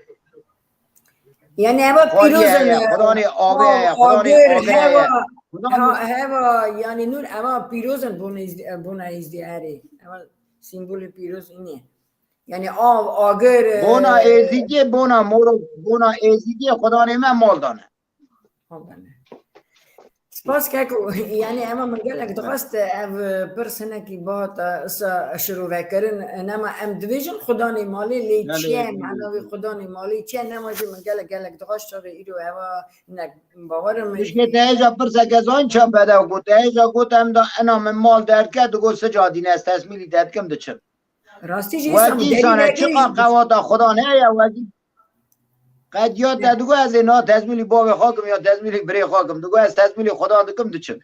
Yani eva xwariyê pîroz in, heye, e, Xudanê avê ha, heye, Xudanê agir, agir heye. heva, Xudanê ha, heva, yani nûr eva pîroz in bona êzdî, bona êzdî erê. Eva simbolê pîroz inê. Yani av, agir, e, Bona êzîdiyê, bona morov, bona êzîdiyê Xudanê me mal dane. Mal dane. Spas keko, yani ema min gelek dixwest ev pirs hinekî bihata isa şirove kirin. Nema em dibêjin Xudanê malê lê Belê, çi ye, belê. mena wê Xudanê malê çi ye, nema jî min gelek, gelek dixwest çaxê îro eva hinek bawer im. Pişkê te hêja pirseke zan çend bedew got, te hêja got em da ena min mal derke, digot sica dîne ez tesmîlî derkim diçim. Rastî jî Wekî îsan sane derî çiqa vekirî. qewata Xudan heye, wekî qediya te digo ez ê na tezmîlî bavê xwe kim ya tezmîlî birê xwe kim. Digo ez tezmîlî Xudan dikim diçim.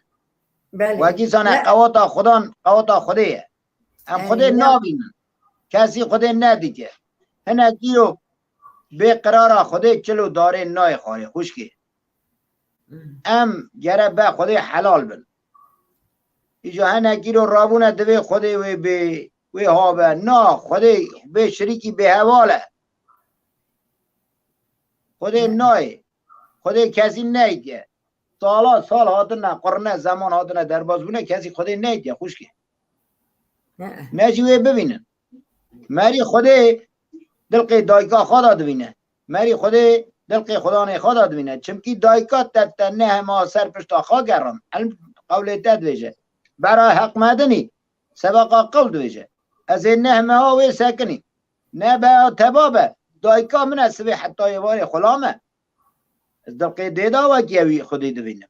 Belê. Wekî sane Ne- qewata Xudan, qewata Xwedê ye. Em Erê, Xwedê ne- nabînin. Kesî Xwedê nedike. Hinek îro bê qirara Xwedê çil û darê nayê xwarê xwişkê. Hmm. Em gere be Xwedê helal bin. Îca hinek îro rabûne divê Xwedê wê bê, wê habe. Na, Xwedê bê şirîkî bê heval e. Xwedê Ne. nayê. Xwedê kesî neyke. Sala sal hatine, qurne zeman hatine derbas bûne, kesî Xwedê neyke, xwişkê. Ne. Ne jî wê bivînin. Merî Xwedê dilqê dayika xwe da divîne. Merî Xwedê dilqê Xudanê xwe da divîne. Çimkî dayika te, te nehema ser pişta xwe geran. Elm qewlê te dibêje. Bera heq medinî. Sebeqa qewl dibêje. Ez ê nehmeha wê sekinî. Ne be teba be. Dayika min e sibê heta êvarê xulam e. Ez dilqê dêda wekî ewî Xwedê divînim.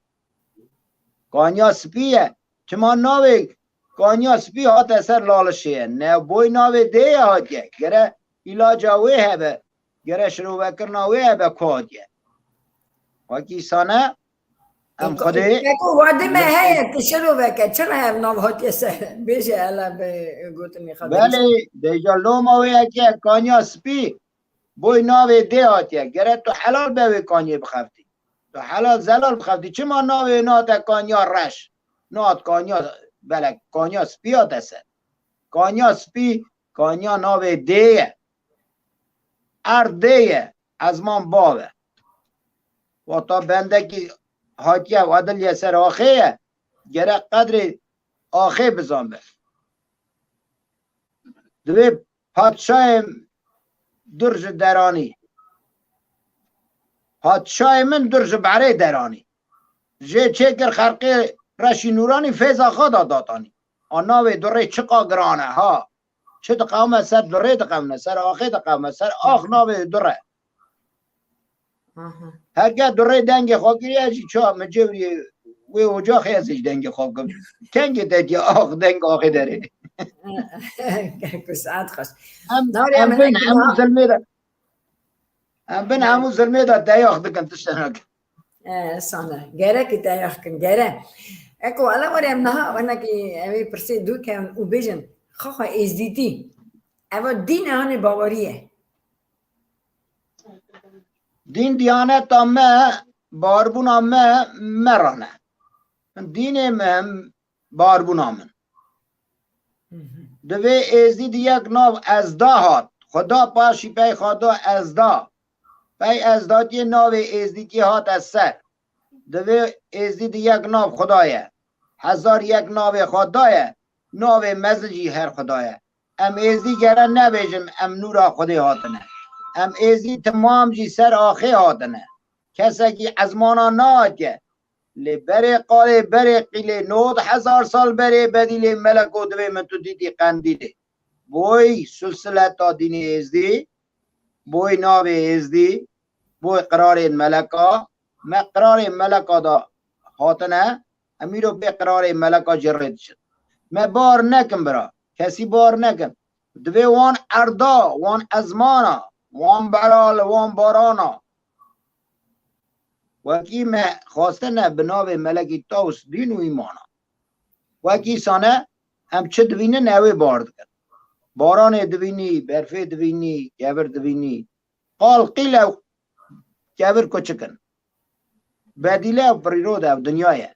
Kanya spî ye. Çima navê kanya spî hate ser Lalişê ye? Ne boy navê dê ye hatiye. Gere îlaca wê hebe. Gere şirovekirina wê hebe ku hatiye. Wekî sane em Eko, xwedê eko wadê me heye, tu şiroveke, çira ev nav hatiye ser? Bêje hele bi gotinê xwe bêje. Belê, deja loma wê yeke kanya spî. Boy navê dê hatiye. Gere tu helal be wê kanyê bixeftî. Tu helal zelal bixeftî. Çima navê nate kanya reş? Nat kanya belek, kanya spî hate ser. Kanya spî, kanya navê dê ye. Erd dê ye. Ezman bav e. Wata bendekî hatiye û ediliye ser axê ye. Gerek qedrê axê bizanbe. Divê padşahê dur ji deranî. Padşahê min dur ji berê deranî. Jê çêkir xerqê reşî nûranî fêza xwe da datanî. A navê durê çiqa giran e ha. Çi diqewme ser durê diqewne, ser axê diqewme, ser ax navê dure. Aha. Herke durê dengê xwe kiriye jî ça min cewrî wê ocaxê ez jî dengê xwe kim. Kengê te diye ax deng axê derê. Ku saet xweş. Em, Nariya em min bin hemû zilmê de, em bin hemû zilmê de deyax dikin tiştenak. E, sane. Gerek te yax kin, gere. Eko, ala were em naha, wenekî evê pirsê dû ken û bêjin. Xaxa êzdîtî. Eva dîn e hanê bawerî ye? Dîn diyaneta me, barbûna me, me rane. Dînê me, barbûna min. Divê êzdî di yek nav ezda hat. Xweda paşî pey xwe da ezda. Pey ezdatiyê navê êzdîtiyê hate ser. Divê êzdî di yek nav Xweda ye. Hezar yek navê xwe daye. Navê mezin jî her Xweda ye. Em êzdî gere nebêjin em nûra Xwedê hatine. Em êzdî timam jî ser axê hatine. Kesekî ezmana nahatiye. Lê berê qalê berê qîlê nod hezar sal berê bedîlê meleko divê min tu dîtî qendîlê. Boy silsileta dînê êzdî, boy navê êzdî, boy qirarên meleka, me qirarên meleka da hatine, em îro bê qirarên meleka jê rê diçin. Me bar nekin bira, kesî bar nekin. Divê wan erda, wan ezmana, wan beral, wan barana, wekî me xwastine bi navê melekî Taws dîn û îmana. Wekî sane em çi divînin ew ê bar dikin. Baranê divînî, berfê divînî, kevir divînî. Qal qîl ew kevir kuçik in. Bedîle ew pirîrod ew dinya ye.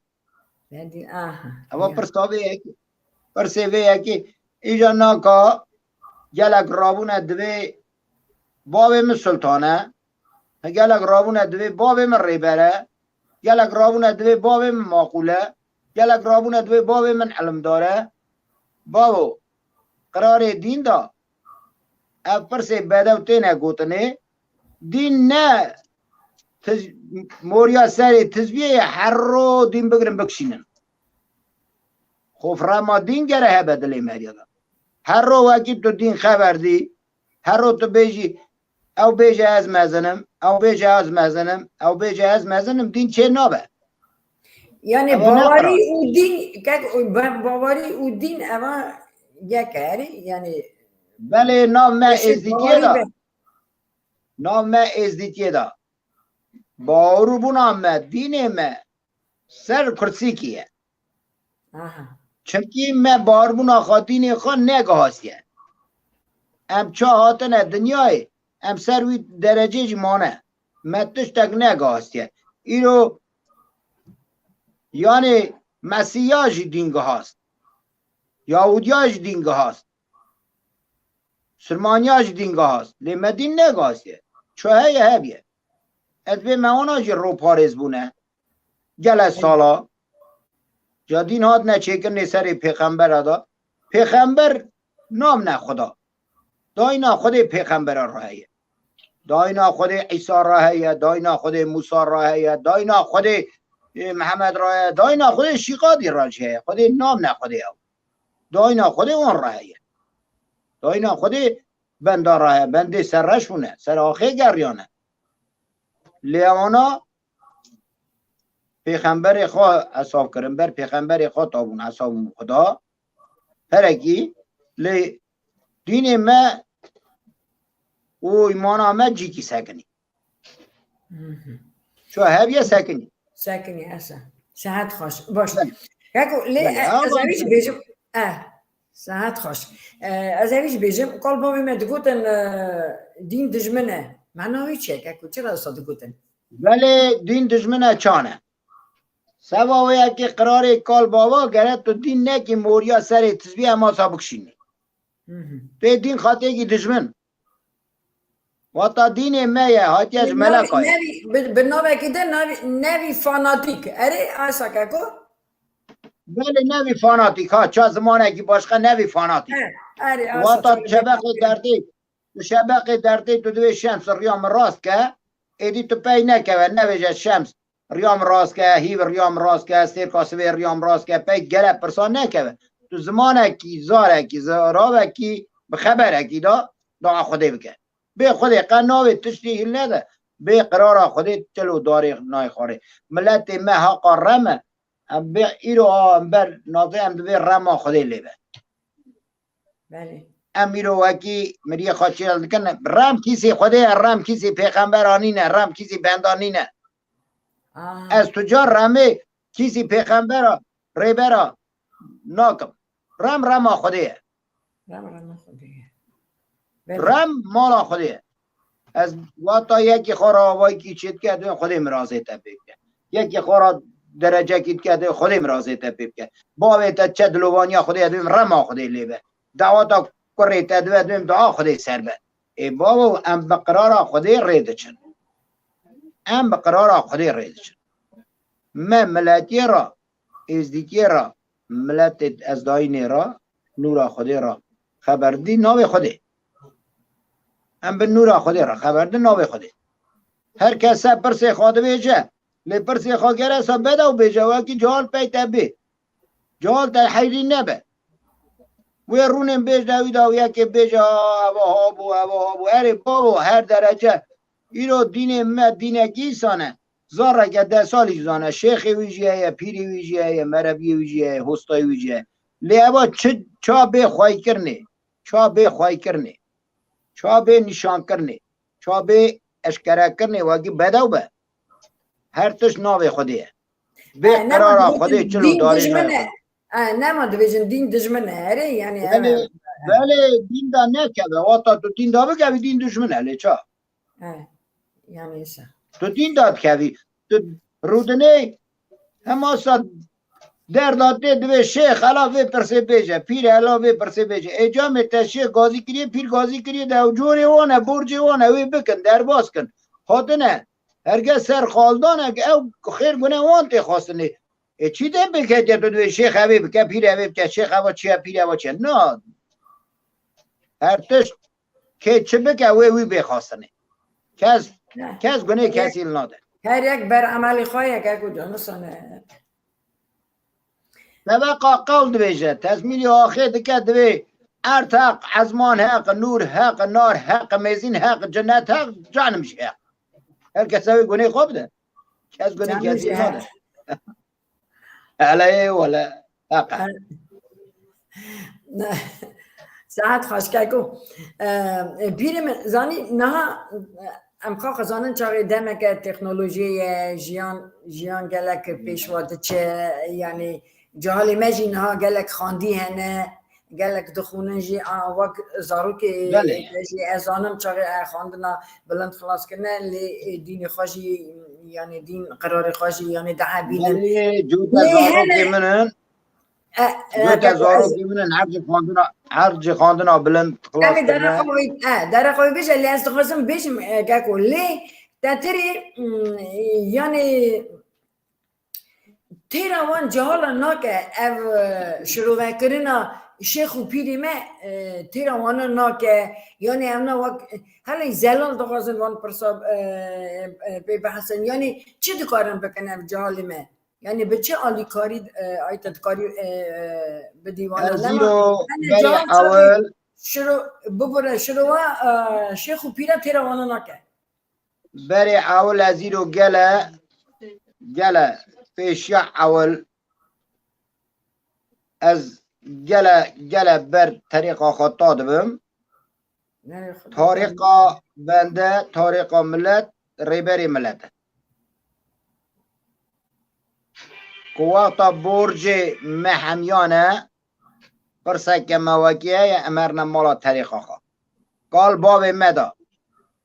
Bedî-, aha, Eva ya. Pirsa vê yekê. Pirsê vê yekê. Îja naka gelek rabûne divê bavê min sultan e. Gelek rabûne divê bavê min rêber e. Gelek rabûne divê bavê min maqûl e. Gelek rabûne divê bavê min ilimdar e. Bavo, qirarê dîn da. Ev pirsê bedew têne gotinê. Dîn ne tiz-, moriya serê tizbiyê ye, her ro dîn bigirin bikişînin. Xofrema dîn gere hebe dilê meriya de. Her ro wekî tu dîn xeber dî, her ro tu bêjî, ew bêje ez mezin im, ew bêje ez mezin im, ew bêje ez mezin im, dîn çê nabe. Yani Ev ne bawarî qirarê. Û dîn, kek, ba-, bawarî û dîn eva yek e, erê? Yani Belê nav me Eşit êzdîtiyê bawarî de. Be. Nav me êzdîtiyê de. Bawerûbûna me, dînê me ser kursîkî ye. Aha. Çimkî me barbûna xwe dînê xwe negihastiye. Em ça hatine dinyayê, em ser wî derecê jî mane. Me tiştek negihastiye. Îro, yanê Mesîya jî dîn gihast. Yahudiya jî dîn gihast. Silmaniya jî dîn gihast. Lê me dîn negihastiye. Ço heye hebiye. Ez bê me wana jî ro parêz bûne. Gelek sala. Ya dîn hatine çêkirinê serê pêxembera da. Pêxember namne Xweda. Dayna Xwedê pêxembera re heye. Dayna Xwedê Îsa re heye. Dayna Xwedê Mûsa re heye. Dayna Xwedê, e, Mihemed re heye. Dayna Xwedê Şîqadî re jî heye. Xwedê namne Xwedê ew. Dayna Xwedê wan re heye. Dayna Xwedê benda re heye. Bendê ser reş bûne. Ser axê geriyane. Lê wana pêxemberê xwe hesab kirin, ber pêxemberê xwe tabûn hesab û Xuda. Herekî lê dînê me û îmana me cîkî sekinî. Ço heviye sekinî. Sekinî esa. Sehet xweş. Baş. Keko, lê ez ê wî jî bêjim. E, sehet xweş. E, ez ê wî jî bêjim. Kal bavê me digotin, e, dîn dijmin e. Mena wî çi ye, keko? Çira wisa digotin? Belê, dîn dijmin e, çan e. Seba wê yekê qirarê kal bava gere tu dîn nekî moriya serê tizbî ema sa bikişînî. Tê dîn xatêkî dijmin. Wata dînê me ye, hatiye ji meleka ye. Nevî, bi, bi navekî de nevî, nevî fanatîk. Erê, asa keko? Belê, nevî fanatîk, ha, ça zimanekî başqa nevî fanatîk. He, erê, asa. Wata tu şebeqê dertê, tu şebeqê dertê tu divê Şems riya min rast ke, êdî tu pey nekeve, nevêje Şems riya min rast ke, hîv riya min rast ke, sêrka sivê riya min rast ke, pey gele pirsa nekeve. Tu zimanekî, zarekî, zaravekî, bi xeberekî da, dua Xwedê bike. Bê Xwedê qe navê tiştî hîl nede. Bê qirara Xwedê çil û darê nayê xwarê. Miletê me haqa rem e. Em bê îro a em ber navê em dibê rema Xwedê lê be. Belê. Em îro wekî miriyê xwe çêl dikin. Rem kîsê Xwedê ye, rem kîsê pêxembera nîne, rem kîsê benda nîne. Aa. Ez tu ca remê kîsî pêxembera, rêbera nakim. Rem rema Xwedê ye. Rem rema Xwedê ye. Belê. Rem mala Xwedê ye. Ez wata yekî xwe re avayîkî çê dike, dibêm Xwedê mirazê te pê bike. Yekî xwe re derecekî dike, dibêm Xwedê mirazê te pê bike. Bavê te çe dilovaniya Xwedê ye, dibêm rema Xwedê lê be. Daweta kurê te dibe, dibêm dua Xwedê ser be. Ê bavo, em bi qirara Xwedê rê diçin. Em bi qirara Xwedê rê diçin. Me miletiyê re, êzdîkiyê re, miletê ezdayînê re, nûra Xwedê re xeber dî navê Xwedê. Em bi nûra Xwedê re xeber di navê Xwedê. Her kes ser pirsê xwe dibêje, lê pirsê xwe gere sa bedew bêje, wekî cihal pey te bê. Cihal te heyrî nebe. Wê rûnên bêj de wî de û yekê bêje, "Ha, eva ha bû, eva ha bû." Erê bavo, her derece. Îro dînê me dînekî îsan e. Zareke deh salî zane. Şêxê wî jî heye, pîrê wî jî heye, merebiyê wî jî heye, hostayê wî jî heye. Lê eva çi, ça bê xweykirinê, ça bê xweykirinê, ça bê nîşankirinê, ça bê eşkerekirinê wekî bedew be. Her tişt navê Xwedê ye. Bê qirara Xwedê çil û darê nayê Xwedê. E, nema dibêjin dîn dijmin e, erê, yani, belê, belê, dîn de nekeve, wata tu dîn de bikevî, dîn dijmin e, lê ça? E, yani, îsa. Tu dîn de dikevî, tu rûdinê, hema sa derda tê divê şêx hela vê pirsê bêje, pîr hela vê pirsê bêje. Ê camê te şêx gazî kiriye, pîr gazî kiriye de ew corê wan e, borcê wan e, wê bikin, derbas kin. Hatine, herge ser xaldanek, ew xêr gune wan tê xwestinê. Ê çi de bike, tu divê şêx evê bike, pîr evê bike, şêx eva çi ye, pîr eva çi ye? Na. Her tişt kê çi bike, wê wî bê xwestinê. Kes, kes gunê kesî li nade. Her yek ber emelê xwe ye, keko can, nisane. Tebeqa qewl dibêje, tezmîlî axê dike divê erd heq, ezman heq, nûr heq, nar heq, mêzîn heq, cinet heq, canim jî heq. Her kes ew ê gunê xwe bide. Kes gunê kesî nade. Hele ê wele. Heq e. Saet xweş keko. E, pîrê min, zanî, niha, e, em xwe xwe zanin çaxê demeke teknolojiyê ye, jiyan, jiyan gelek pêş ve diçe, yanî cehalê me jî niha gelek xwendî hene, gelek dixwînin jî, a, wek zarokê jî ez zanim çaxê, e, xwendina bilind xilas kirine, lê, e, dînê xwe jî, yanî dîn qirarê xwe jî, yanî dihebînin. Belê, cota zarokê min in. E, e, cota zarokê min in, her cî xwendina, her cî xwendina bilind xilas kirine. Em ê dere xwe, e, dere xwe bêje, lê ez dixwazim bêjim, e, keko, lê te tirî, mm, yanî têra wan cehala nake, ev, e, şirovekirina şêx û pîrê me, e, têra wana nake, yanî ev ne wek, hele zelal dixwazin wan pirsa, e, e, pê bihesin, yanî çi dikarin bikin ev cehalê me? Yanî bi çi alîkarî, e, ay te dikarî, e, e, bidî wana? Ez îro berê ewil şiro, bibire şirova, e, şêx û pîra têra wana nake. Berê ewil ez îro gele, gele pêşiya ewil ez gele, gele ber terêqa xwe ta dibim. Tarîqa bende, tarîqa milet, rêberê milet e. Ku wexta borcê me hemiyan e, pirseke me wekî heye, em herine mala terîqa xwe. Kal bavê me de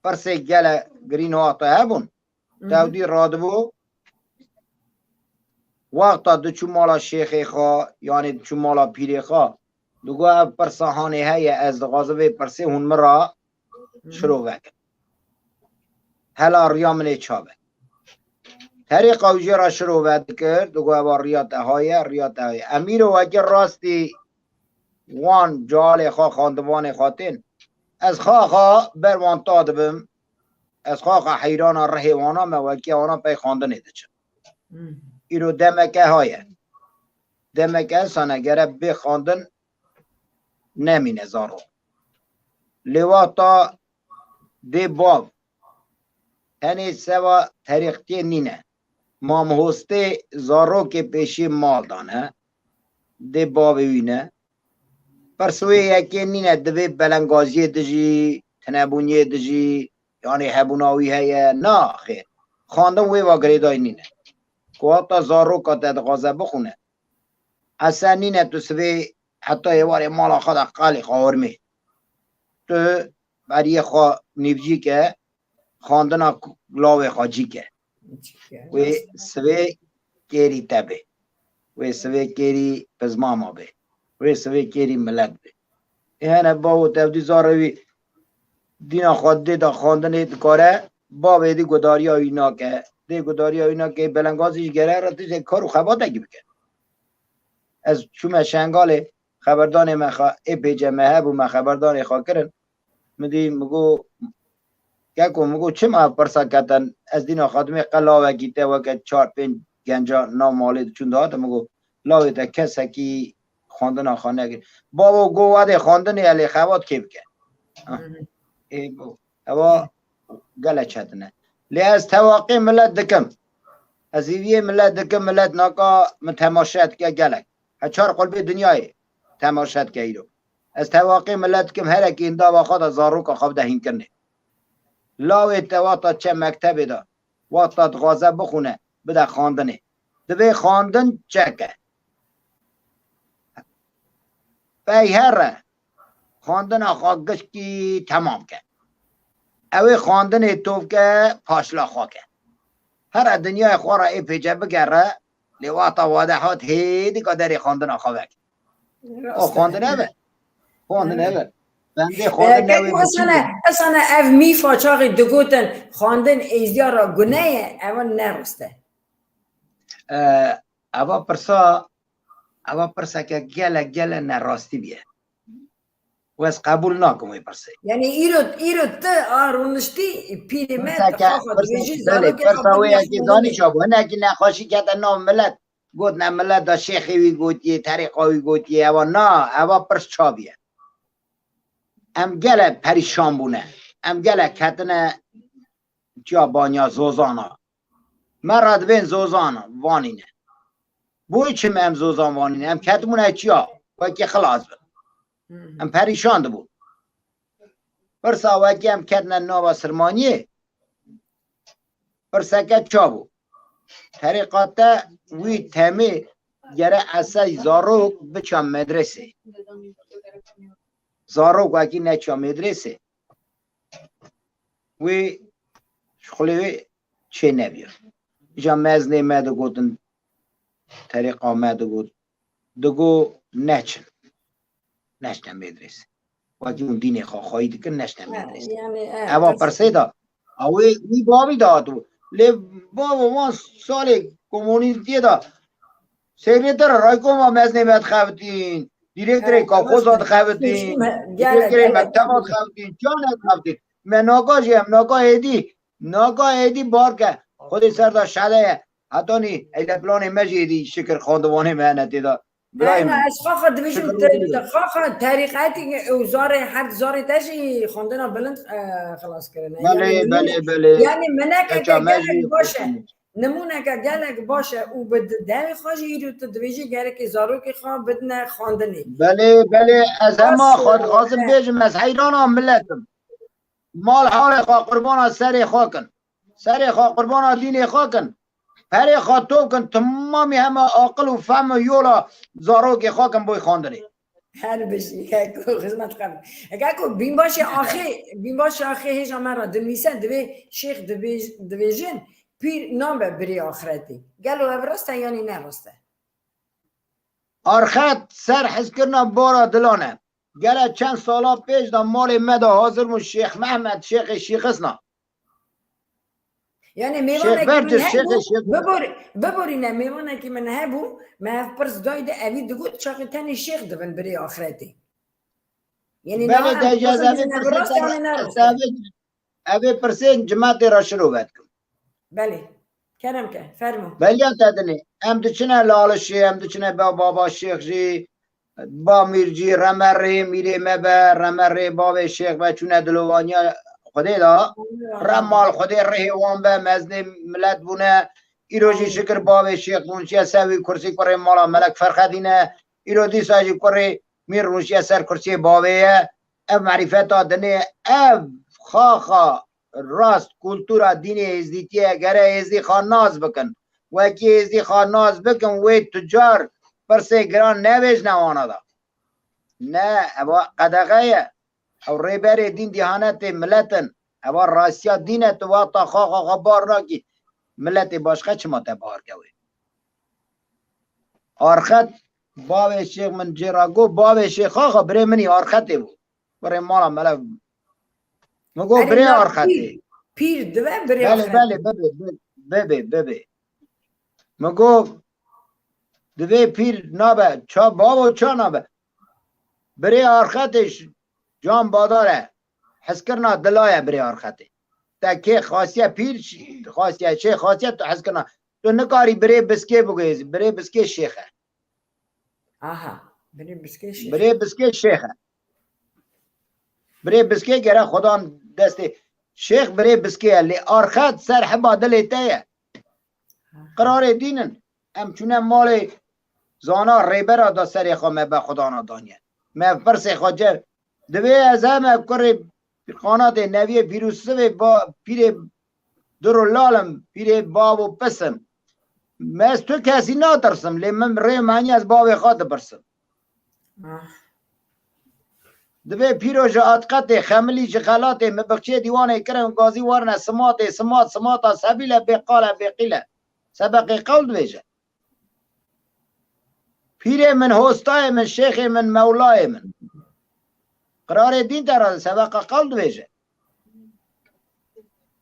pirsê gele girîn wexta hebûn. Tewdî radibû, wexta diçû mala şêxê xwe, yanî diçû mala pîrê xwe, digot, ev pirsa hanê heye, ez dixwazim vê pirsê hûn min ra şirove kin. Hela riya min ê ça be. Terîqa wî jê re şirove dikir, digot, eva riya te ha ye, riya te ha ye. Em îro wekî rastî wan calê xwe, xandivanê xwe tên. Ez xaxa ber wan ta dibim. Ez xaxa heyrana rihê wana me, wekî wana pey xandinê diçim. Îro demeke ha ye. Demeke insane gere bê xandin nemîne zaro. Lê wexta dê bav, tenê seva terîqtiyê nîne. Mamhostê zarokê pêşî mal dane. Dê bavê wî ne. Pirs wê yekê nîne, divê belengaziyê dijî, tinebûniyê dijî, yanî hebûna wî heye. Na, xêr. Xandin wê va girêdayî nîne. Ku heta zaroka te dixwaze bixwîne. Ese nîne tu sibê heta êvarê mala xwe de qalê xwe hormê. Tu beriyê xwe nîvcî ke, xandina ku-, lawê xwe cî ke. Wê sivê kêrî te bê. Wê sivê kêrî pizmama bê. Wê sivê kêrî milet bê. Ê hene bawo tevdî zarê wî dîna xwe dê da xandinê dikare, bavê dî gudariya wî nake. Dê gudariya wî nake, belengazî ji gere re tiştê kar û xebatekî bike. Ez çûme Şengalê, xeberdanê me xa-, ê pêce me hebû, me xeberdanê xwe kirin. Min dî, min got, keko, min got, çima ev pirsa keten? Ez dîna xadimê qe lawekî te weke çar pênc genca nav malê diçûn dihate, min got, lawê te kesekî xwendina xwe nekir. Bavo, go wadê xwendinê elê xebat kê bike? Ha. Ê, bo. Ewa gele çetin e. Lê ez tewaqê milet dikim. Ez hîviyê milet dikim, milet naka min temaşe dike gelek. He çar qulbê dinyayê temaşe dike îro. Ez tewaqê milet dikim, herekî hindava xwe de zaroka xwe bide hînkirinê. Lawê te wexta çe mektebê de, wexta dixwaze bixwîne, bide xandinê. Divê xandin çeke. Pey here, xandina xwe gişkî temam ke. Ew ê xandinê tov ke, paşla xwe ke. Here dinyayê xwe re ê pêce bigere, lê wexta wade hat hêdî ka derê xandina xwe veke. O xandin ev e. Xandin ev e. Bendê xandin ew ê biçûk e. Esane ev mîfa çaxê digotin xandin êzdiya re gune ye, ev ne rast e. E, eva pirsa, eva pirseke gelek, gelek nerastî bûye. Û ez qebûl nakim wê pirsê. Yanî îro, îro tu a rûniştî pîrê me, tu xaxa dibêjî zarokê xwe biniya xandinê. Pirsa wê yekê zanî çabû. Hinekî nexweşî kete nav milet. Gotine milet da şêxê wî gotiye, terîqa wî gotiye. Ewa na, ewa pirs çaviye. Em gele perîşan bûne. Em gele ketine çiya banya zozana. Me re dibên zozan vanîne. Boy çi me em zozan vanîne? Em ketibûne çiya? Wekî xilas bin. Em perîşan dibûn. Pirsa wekî em ketine nava Sirmaniyê. Pirseke çabû. Terîqate wî temê gere esey zarok biça medresê. Zarok wekî neça medresê. Wê şixulê wê çê nebiya. Îja meznê me digotin, terîqa me digot, digo neçin. Neçine medresê. Wekî hûn dînê xwe xweyî dikin, neçine medresê. Eva pirsê da, a wê wî bavî de hatibû. Lê bavo wan salê komunîstiyê de sekreter raykom a meznê me dixebitîn, dîrektorê kolxoza dixebitîn, dîrektorê mekteba dixebitîn, çawa nedixebitîn? Me naka jî, em naka êdî, naka êdî bar ke. Xwedê ser de şede ye. Hetanî eyle planê me jî êdî şikir xandivanê me hene tê de. Birayê min. Ez xaxa dibêjim, tu xaxa terîqetî û zarê, her zarê te jî xwendina bilind, e, xilas kirine. Belê, belê, belê. Yanî mineke te gelek baş e. nimûneke gelek baş e û bi di-, devê xwe jî îro tu dibêjî gerekê zarokê xwe bidine xwendinê. Belê, belê, ez hema xwe dixwazim bêjim, ez heyrana milet im. Mal halê xwe qurbana serê xwe kin. Serê xwe qurbana dînê xwe kin. Perê xwe top kin, timamî hema aqil û fehm û yola zarokê xwe kin boy xwendinê. Her bijî, Keko, xizmet xwe. Keko, bînbaşê axê, bînbaşê axê hêja me re dinivîse, divê şêx dibêj-, dibêjin, pîr nabe birê axretê. Gelo ev rast e yanî ne rast e? Arxet ser hizkirina bara dilan e. Gele çend sala pêş de malê me de hazir bû Şêx Mehmet, Şêxê Şîxisna. Yani mêvanekî min hebû, bibor-, biborîne, mêvanekî min hebû, me ev pirs dayî de, evî digot, çaxê tenê şêx dibin birê axretê. Yani belê, niha em dibêjin, ev rast e, ne rast e? Evê pirsên cimetê re şirove dikim. Belê. Kerem ke, fermo. Beliya te dinê. Em diçine Lalişê, em diçine ba-, baba Şêx jî, ba Mîr jî, reme rê mîrê me be, reme rê bavê Şêx be, çûne dilovaniya Xwedê de. Rem mal Xwedê rihê wan be, mezinê milet bûne. Îro jî şikir bavê Şêx bûn, çiye ser wî kursî kurê mala Melek Ferxedîn e. Îro dîsa jî kurê Mîr rûniştiye ser kursiyê bavê ye. Ev merîfeta dinê, ev xaxa rast kultura dînê êzdîtiyê ye. Gere êzdî xwe nas bikin. Wekî êzdî xwe nas bikin, wê tucar pirsê giran nebêjne wana da. Ne, eva qedexe ye. Ew rêberê dîn dîhanetê milet in. Eva rastiya dîn e, tu wexta xaxa xwe bar nakî. Miletê başqe çima te bar ke wê? Arxet, bavê Şêx min cê ra got, bavê Şêx xaxa birê min î Arxetê bû. Birê mala melev bû. Min got, erê, birê na Arxetê. Pîr, pîr dibe birê Belê, Arxetê. Belê, bibê, bi-, bibê, bibê. Min got, divê pîr nabe, ça bavo ça nabe. Birê Arxetê ş-, can badar e. Hezkirina dila ye birê Arxetê. Te kê xasiye pîr, ş-, xasiye şêx, xasiye tu hezkirina. Tu nikarî birê biskê bigihêzî. Birê biskê şêx e. Aha, birê biskê şêx. Birê biskê şêx e. Birê biskê gere xudan destê. Şêx birê biskê ye. Lê Arxet ser heba dilê te ye. Qirarê dîn in. Em çûne malê zana rêbera da serê xwe me be xudana daniye. Me pirsê xwe ce-, divê ez heme kurê qanatê neviyê pîrûsivê ba-, pîrê dur û lal im, pîrê bav û pis im. Me ez tu kesî natirsim, lê min rê meniye ez bavê xwe dipirsim. Ah. Divê pîro ji Atqetê, Xemilî ji Xelatê, mi bixçê dîwanê kirin, gazî warine simatê, simat, simata sebîle, bêqale, bêqîle. Sebeqê qewl dibêje. Pîrê min, hostayê min, şêxê min, mewlayê min. Qirarê dîn te re sebeqa qewl dibêje.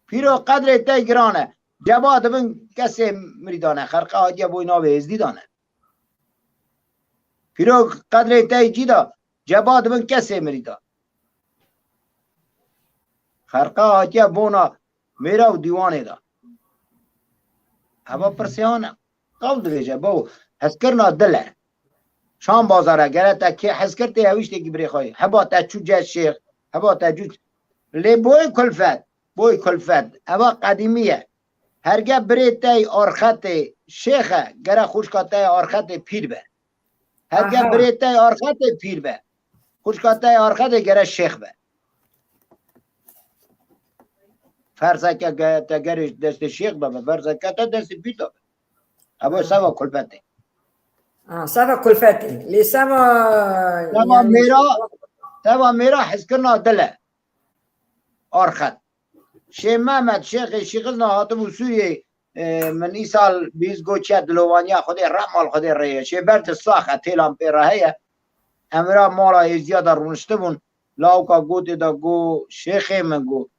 Pîro qedrê te giran e. Ceba dibin kesê mirî dane. Xerqe hatiye boy navê êzdî dane. Pîro qedrê te cî da. Ceba dibin kesê mirî da. Xerqe hatiye bona mêra û dîwanê da. Heva pirsê wan e. Qewl dibêje, bo hezkirina dil e. Şan bazar e, gere te kê hez kir tê hewîştekî birê xwe. Heba te çû ce şêx, heba te cû. Lê boy kulfet, boy kulfet. Eva qedîmî ye. Herge birê te yê Arxetê şêx e, gere xwişka te yê Arxetê pîr be. Herge Aha. birê te yê Arxetê pîr be. Xwişka te yê Arxetê gere şêx be. Ferzeke ge-, te gerê destê şêx de be, ferzeke te destê pîr de be. Evo seva kulfetê. Ha, seva kulfetê. Lê seva, seva yani, mêra, seva mêra hezkirina dil e. Arxet. Şêx Mehmet, Şêxê Şîxizna hatibû Sûriyê, e, min îsal bîst goçiye dilovaniya Xwedê, rehmal Xwedê rê ye. Şêber di sax e, têlan pê re heye. Em ra mala êziya de rûniştibûn. Lawika gotê de got, şêxê min got,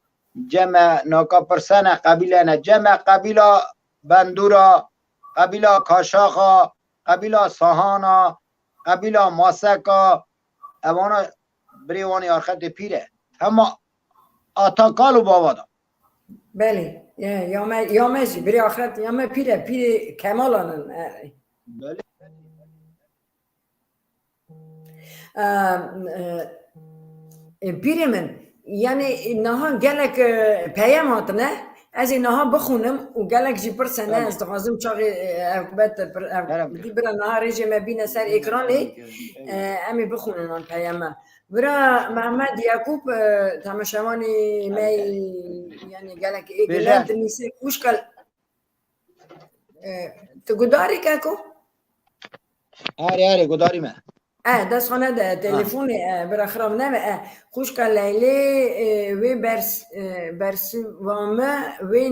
cem e, naka pirsene, qebîle ne. Cem e, qebîla Bendûra, qebîla Kaşaxa, qebîla Sahana, qebîla Maseka, evana birê wan ê Arxetê pîr e. Hema ata kal û bava da. Belê. Ya, ya me, ya me jî birê Arxet, ya me pîr e, pîrê Kemalan in. E. Belê. Em, e, e, pîrê min, yani niha gelek, e, peyam hatine, Ez ê niha bixwînim û gelek jî pirse ne, ez dixwazim çaxê, e, ev bet pir-, ev bidî bira niha rêjê me bîne ser ekranê, e, em ê bixwînin an peyama. Bira Mehmet Yakûp, e, temaşevanê me, yani gelek ê gile dinîsê xwişka, e, tu gudarî keko? Erê, erê, gudarî me. E, dest xwe nede, telefonê, e, bira xirab nebe, e, xwişka Leylê, e, wê bers-, e, bersiva me wê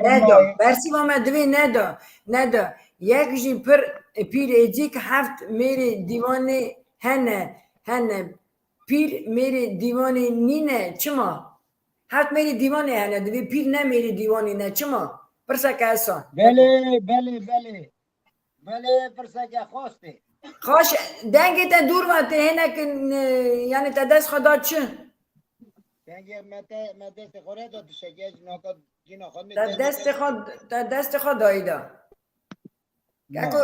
nedo. Bersiva me divê nedo, nedo. Yek jî pir, e, pîr êcîk heft mêrê dîwanê hene, hene. Pîr mêrê dîwanê nîne, çima? Heft mêrê dîwanê hene, divê pîr ne mêrê dîwanê ne, çima? Pirseke ez a. Belê, belê, belê. Belê, pirseke xwastê. Xaş, dengê te dûr ve tê hinek, e, yani te dest xwe da çi? Dengê me te, me destê xwe re da tiştekê, naka cîna xwe ne. Te destê xwe, te destê xwe dayî da. Keko,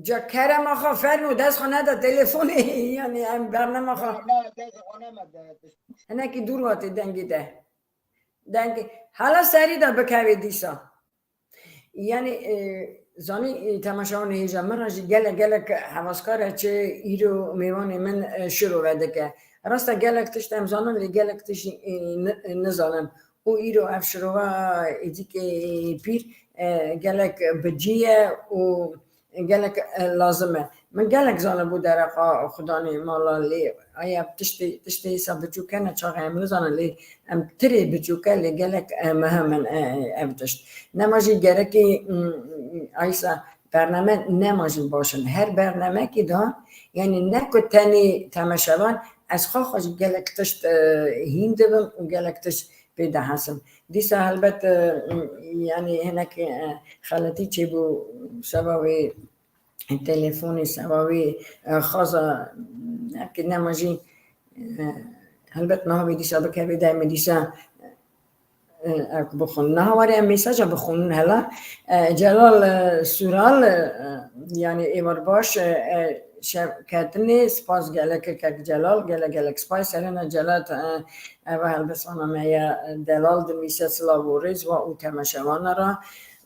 ca kerema xwe fermo dest xwe neda telefonê, yani em bernema xwe. Na, na, dest xwe nema de. Hinekî dûr ve tê dengê te. Dengê, hala serî de bikevê dîsa. Yani, e, zanî, e, temaşevanê hêja min re jî gelek, gelek hevaskar e çi îro mêvanê min, e, şirove dike. Rast e, gelek tişt em zanin, lê gelek tişt jî, e, ni-, e, nizanin. Û îro ev şirova êcîkê pîr, e, gelek bi cî ye û gelek, e, lazim e. Min gelek zanibû dereqa xudanê mala lê aya tiştê, tiştê îsa biçûk hene, çaxê em nizanin, lê em tirê biçûk e, lê gelek, e, muhim in, e, ev tişt. Nema jî gerekî, mm, aysa bername nema jî baş in. Her bernemekî de, yani ne ku tenê temaşevan, ez xwe xwe jî gelek tişt, e, hîn dibim û gelek tişt pê dihesim. Dîsa helbet, e, yani hinek, e, xeletî çêbû seba wê telefonê, seba wê, e, xaza, heke nema jî, e, helbet niha wê dîsa bikevê de, em ê dîsa, e, ev bixwin. Niha warê em mesaja bixwin hela. E, Celal, e, Sural, e, yani êvar baş, e, e, şevketinê, spas gelek kek Celal, gelek gelek spas. Serena Celal, e, eva helbestana me ye, e, delal dinivîse silav û rêz wa û temaşevana ra.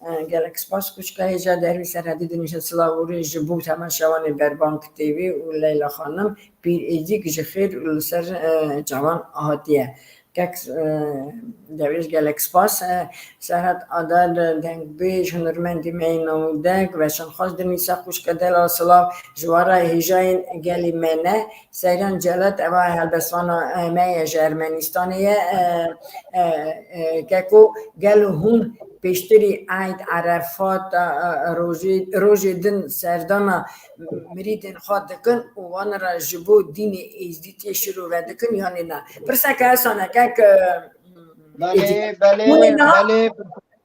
E, gelek spas xwişka hêja Dervî Serhedî dinivîse silav û rêz ji bo temaşevanê Berbang T V û Leyla Xanim, pîr êcîk ji xêr û li ser, e, çavan hatiye. Kek, e, Dervîş gelek spas. E, Serhat Adar, dengbêj, hunermendî me yê navdek, veşanxweş dinivîse xwişka delal silav ji we re hêjayên gelî me ne. Seyran Celat, eva helbestvana, e, me ye, ji Ermenistanê ye. E, e, e, keko, gelo hûn pêştirî Eyd, Erefat, e, e, rojê, rojê din serdana mirîdên xwe dikin û wan re ji bo dînê Êzdîtiyê şirove dikin yanî na? Pirseke esan e, kek, e, Belê, belê, hûn ê niha, belê.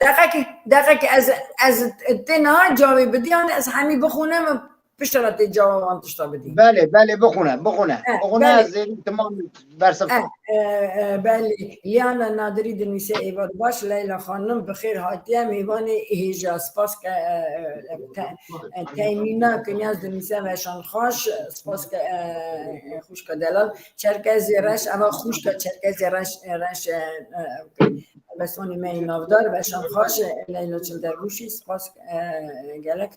Deqekî, deqekî ez, ez tê niha cawê bidî, yanî ez hemî bixwînim, piştre tê cawab an tişta bidî. Belê, belê, bixwine, bixwine. Eh, bixwine, belê. Ez ê tamam bersiv eh, eh, eh, belê. Liana Nadirî dinivîse êvar baş, Leyla Xanim, bi xêr hatiye, mêvanê hêja, spas ke, eh, eh, te-, eh, Teymîna Kinyaz dinivîse veşan xweş, spas ke, eh, eh, xwişka delal, Çerkezê Reş, eva xwişka Çerkezê Reş, eh, Reş, eh, eh, Helbestvanê me yê navdar, veşan xweş, Leyla Çilderbûşî, spas, e, gelek,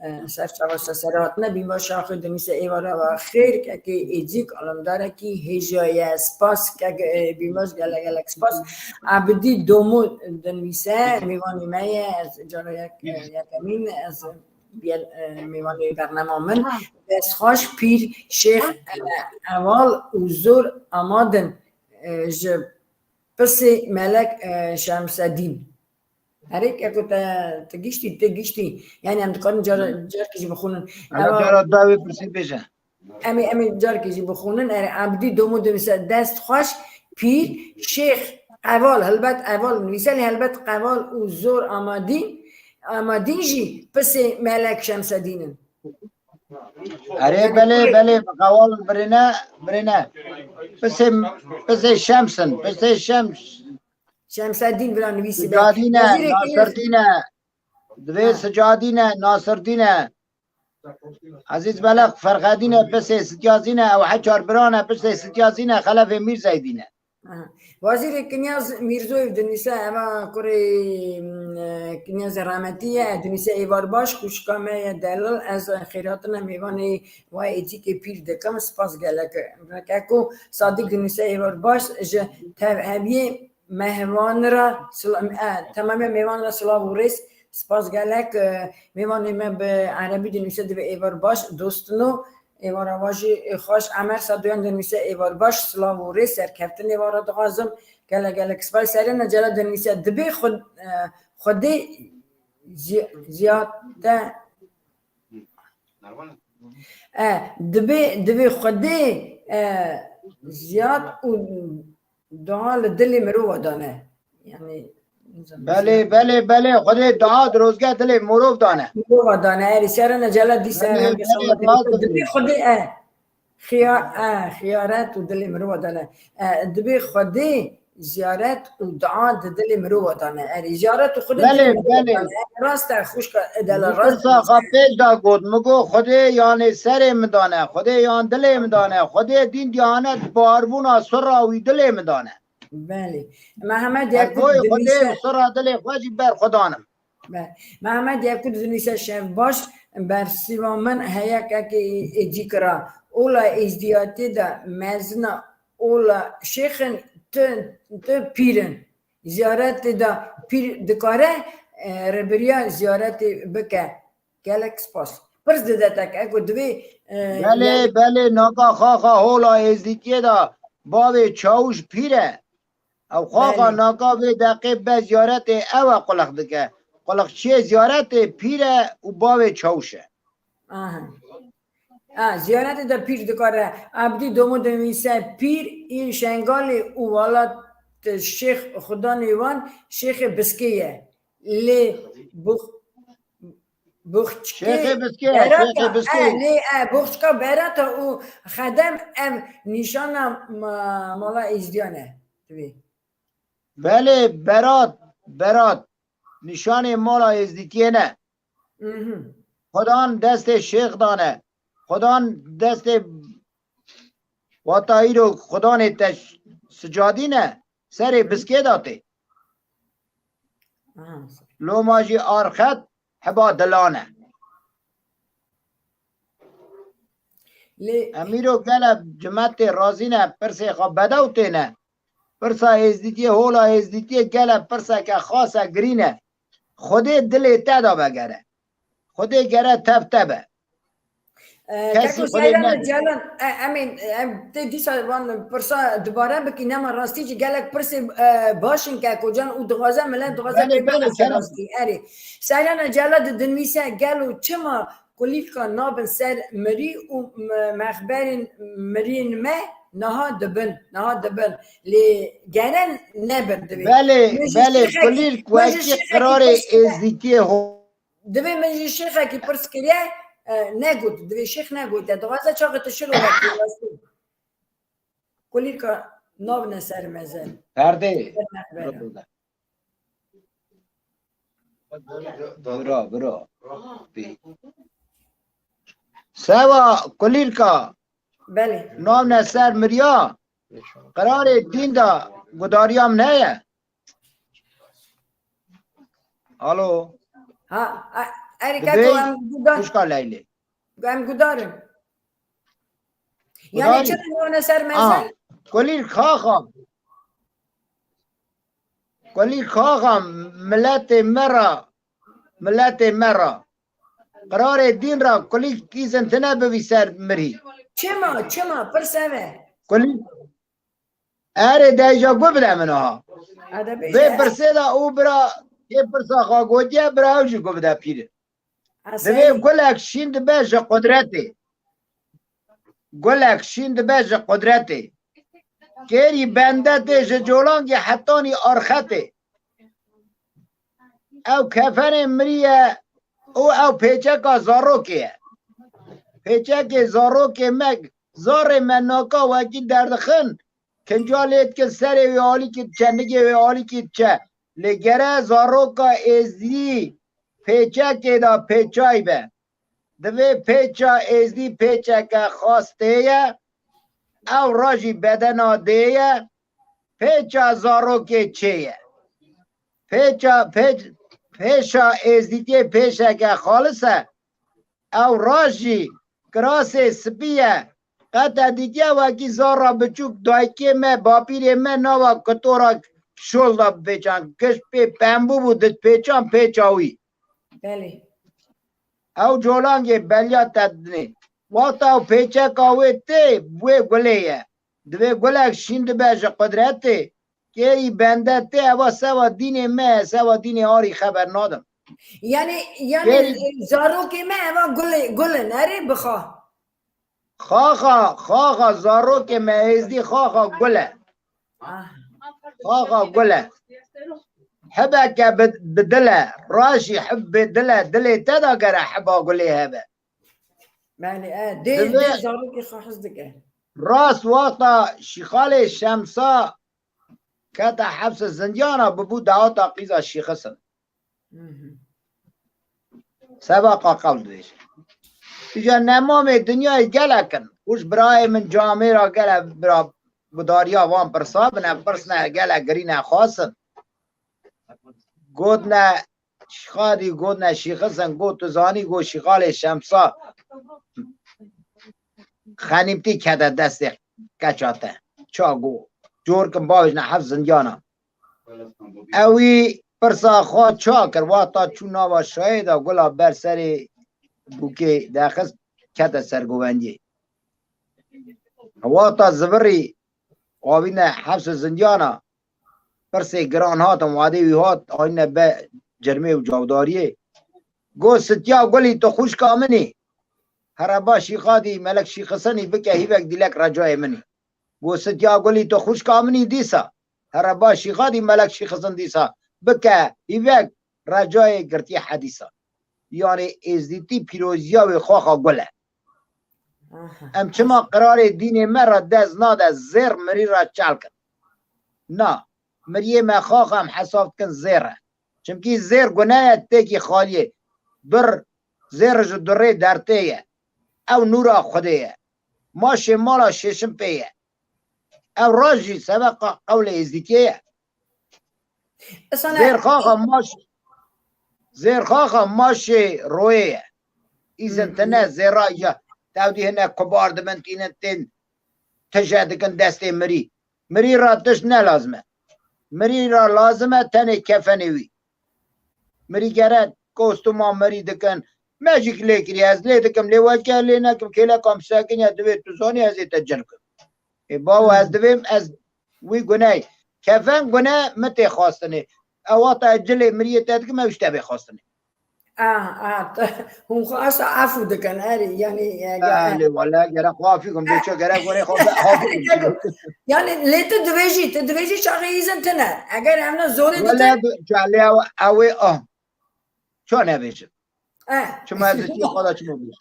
e, ser çava te serê hatine. Bînbaş Şaxê dinivîse êvara we xêr, kekê Êcîk, alimdarekî hêja ye, spas, kek, e, Bînbaş gelek gelek spas. Ebdî Domo dinivîse, mêvanê me ye, ez cara yek, e, yekemîn, ez bîye, e, mêvanê bernema min. Dest xweş, pîr, şêx, e, Eval û zor amadin, e, ji Pisê Melek, e, Şemsedîn. Herê keko te, te giştî, te giştî. Yani em dikarin car-, carkî jî bixwînin. Eva cara dawê pirsî bêje. Em ê, em ê carkî jî bixwînin. Erê, Ebdî Domo dinivîse dest xweş, pîr, şêx, Eval, helbet Eval nivîse, lê helbet Qeval û zor amadîn, amadîn jî pisê Melek Şemsedîn in. Erê, belê, belê, Qewal birine, birine. Pisê, pisê Şems in, pisê Şems. Şemsedîn vira nivîsî be. Sicadîn e, Wezîrê Kinyaz. Nasirdîn e. Divê Ha. Sicadîn e, Nasirdîn e. Ezîz Belek Ferxedîn e, pisê Sicadîn e, ew he çar biran e, pisê Sicadîn e, Xelefê Mîrzeydîn e. Aha. Wezîrê Kinyaz Mîrzoyev dinivîse, eva kurê, m, e, Kinyazê Rehmetî ye, dinivîse êvar baş, xwişka me ye delal, ez xêratine mêvanê we êcîkê pîr dikim, spas gelek. Keko Sadîk dinivîse êvar baş, ji tevheviyê mehvan ra sila-, e, temamê mêvan ra silav û rêz, spas gelek. E, mêvanê me bi erebî dinivîse, divê êvar baş, dostino. Êvara wa jî, e, xweş. Emer Sadoyan dinivîse êvar baş, silav û rê, serkeftin êvara dixwazim. Gelek gelek spas. Serena Celal dinivîse dibê xwe, e, Xwedê zi-, ziyate, e, dibê, dibê Xwedê, e, ziyat û dua li dilê mirova dane. Yani, nizam Belê, ziyat. belê, belê. Xwedê dua dirozge dilê mirov dane. Mirova dane. Erê, Serena Celal dîsa Belê, hem belê, samet. rast Dibê dibê. Xwedê, e, xiya-, e, xiyaret û dilê mirova dane. E, dibê Xwedê ziyaret û dua di dilê mirova dane. Erê, ziyaret û Xwedê Belê, dilê mirova belê. dane. Erê, rast e, xwişka, e, delal, Min rast pirsa e. xwe pêş da got. Min got, Xwedê yanê serê min dane. Xwedê yan dilê min dane. Xwedê dîn diyane di bawerbûna sirra wî dilê min dane. Belê. Mehmed Her Yakûp boy Xwedê dinivîse. û sirra dilê xwe jî ber xwe danim. Be. Mehmed Yakûp dinivîse şev baş, bersiva min heye kekê êcî kira. Ola êzdiyatê de mezina ola şêxin tu, tu pîr in. Ziyaretê de pîr dikare, e, rêberiya ziyaretê bike. Gelek spas. Pirs dide te keko divê, e, Belê, yani belê, naka xaxa hola êzdîtiyê de bavê çawûş pîr e. Ew xaxa Belê. naka vê deqê be ziyaretê ew e qulex dike. Qulex çiyê ziyaretê pîr e û bavê çawûş e. Aha. Ha, ziyaretê de pîr dikare. Abdî Domo dinivîse pîr ên Şengalê û welat şêx xudanê wan şêxê Biskê ye. Lê bux-, buxçikê Şêxê Biskê, berata, şêxê Biskê. e, lê, e, buxçika berata û xedem ev nîşana ma-, mala êzdiyan e. Divê. Belê, berat, berat. Nîşanê mala êzdîtiyê ne. Mhm. Xudan destê şêx dane. Xudan destê wata îro xudanê te sicadî ne. Serê Hı. biskê da tê. Aha. Loma jî arxet heba dilan e. Lê Em îro gele cimetê razî ne, pirsê xwe bedew têne. Pirsa êzdîtiyê, hola êzdîtiyê gele pirseke xas e, girîn e. Xwedê dilê te de vegere. Xwedê gere tev te be. E, Kesî Keko Xwedê Seyran nebe. Celan, e, em ê, em tê dîsa van pirsa dubare bikî, nema rastî jî gelek pirsê, e, baş in Keko Can û dixwaze milet dixwaze Belê, pê belê, bikase kerem. rastî. Erê. Seyran Celan di dinivîse gelo çima kulîlka nabin ser mirî û me-, mexberên mirîn me niha dibin, niha dibin. Lê gere nebin divê. Belê, Min ji belê, şêxekî, kulîlk min ji wekî şêxekî qirarê pirs kiriye. êzdîtiyê ho- Divê min ji şêxekî pirs kiriye, e, negot. Divê şêx negote. Dixwaze çaxê tu şiro vekî rastî. Kulîlka navne ser mezel. Perdê. Ser mexbera. Bira, bira. Sewa, kulîlka. Belê. Navne ser miriya. Qirarê dîn de gudariya min heye. Alo. Ha, a, erê Dibê Keko em gudar. Xwişka Leylê. Em gudar in. Yani Gudarî. çi navne ser Ha, mezel? Kulîlk xaxa. Kulîlk xaxa miletê me ra, miletê me ra. Qirarê dîn ra kulîlk îzin tine bivî ser mirî. Çima, çima, pirs ev e. Kulîlk. Erê, de ja gu bide min ha. Hadi Vê bêje. pirsê de û bira, kê pirsa xwe gotiye, bira ew jî gu bide pîr. Divê Asayî. gulek şîn dibe ji qudretê. Gulek şîn dibe ji qudretê. Kêrî bende tê ji colangê hetanî arxetê. Ew kefenê mirî ye û ew pêçeka zarokê ye. Pêçekê zarokê me, zarê me naka wekî derdixin, kinca lê dikin, serê wê alîkî diçe, nigê wê alîkî diçe. Lê gere zaroka êzdî pêçekê de pêçay be. Divê pêça êzdî pêçeke xas tê ye. Ew ra jî bedena dê ye. pêça zarokê çê ye. Pêça, pêç, pêşa êzdîtiyê pêşeke xalis e. Ew rast jî kirasê spî ye. Qet te dîtiye wekî zara biçûk dayikê me, bapîrê me nava kitora şol de bipêçan. Giş pê pembû bû, dipêçan pêça wî. Belê. Ew colangê beliya te dinê. Wexta ew pêçeka wê tê, wê gulê ye. Divê gulek şîn dibe ji qudretê. Kêrî bende tê, eva seva dînê me, seva dînê arî xeber nadim. Yani, yani Kêrî e, zarokê me eva gulê, gulin, erê bixa. Xaxa, xaxa, zarokê me êzdî xaxa gul e. Ah. Xaxa gul e. Hebeke bi, bi dil e, rajî heb bi dil e, dilê te de gere heba gulê hebe. Yani, e, dê, Divê dê zarokê xwe hez dike. Rast wexta Şîxalê Şemsa kete hepse zindiyana bibû daweta qîza Şîxisin. Mhm. Sebeqa qewl dibêje. Îja nemamê dinyayê gelek in. Û ji birayê min camêra gele bira gudariya van pirsa bine, pirsne gele girîne xwasin. Gotne Şîxadî, gotne Şîxisin, got tu zanî, got Şîxalê Şemsa xenîmtî kete destê keça te. Ça got. Cor kin bavêjne heft zindiyana. Ewî pirsa xwe ça kir, wexta çû nava şayê de gula ber serê bûkê dexist, kete ser govendiyê. Wexta zivirî avîne hepse zindiyana, pirsê giran hatin, wadê wî hat, anîne be cirmê û cawdariyê. Got, Sitiya Gulî, tu xwişka min î. Here ba Şîxadî, Melek Şîxisinî bike hîvek dîlek recayê min î. Got, Sitiya Gulî, tu xwişka min î dîsa. Here ba Şîxadî, Melek Şîxisin dîsa bike hîvek recayê girtî hedîsa. Yanê êzdîtî pîroziya wê xaxa gul e. Aha. Em çima qirarê dînê me re dest nade zêr mirî re çal kin? Na, miriyê me xaxa em hesab dikin zêr e. Çimkî zêr gune ye, têkî xaliyê. Bir zêr ji durê dertê ye. Ew nûra Xwedê ye. Maşê mala şêşim pê ye. Ew rast jî sebeqa qewlê êzdîtiyê ye. Isana Zêrxaxa maş, zêrxaxa maşê royê ye. Îzin Hı. tine zêra ya. Tewdî hine kubar dibin tînin tên tije dikin destê mirî. Mirî ra tişt ne lazim e. Mirî ra lazim e tenê kefenê wî. Mirî gere kostuma mirî dikin. Me jî lê kiriye, ez lê dikim, lê weke lê nekim, kêleka min sekiniye, divê tu zanî ez ê te cil kim. Ê bawo, ez Hmm. divêm, ez wî guney. Kefen gune min tê xwestinê. Ew wexta ez cilê miriyê te dikim, ew ji te bê xwestinê. Ah, ah, t-, hûn xwe esa efû dikin, erê, yanî, e, Belê, wele, gerek xwe afî kim, bê çi gerek were xwe be-, afî kim. Yanî, lê tu dibêjî, tu dibêjî çaxê îzin tine. Eger em ne zorê Wele, dikin. bi-, ça lê ew, ew ê, ah. Ça nebêjin? Eh. Çima ez destî xwe de çima bêjim?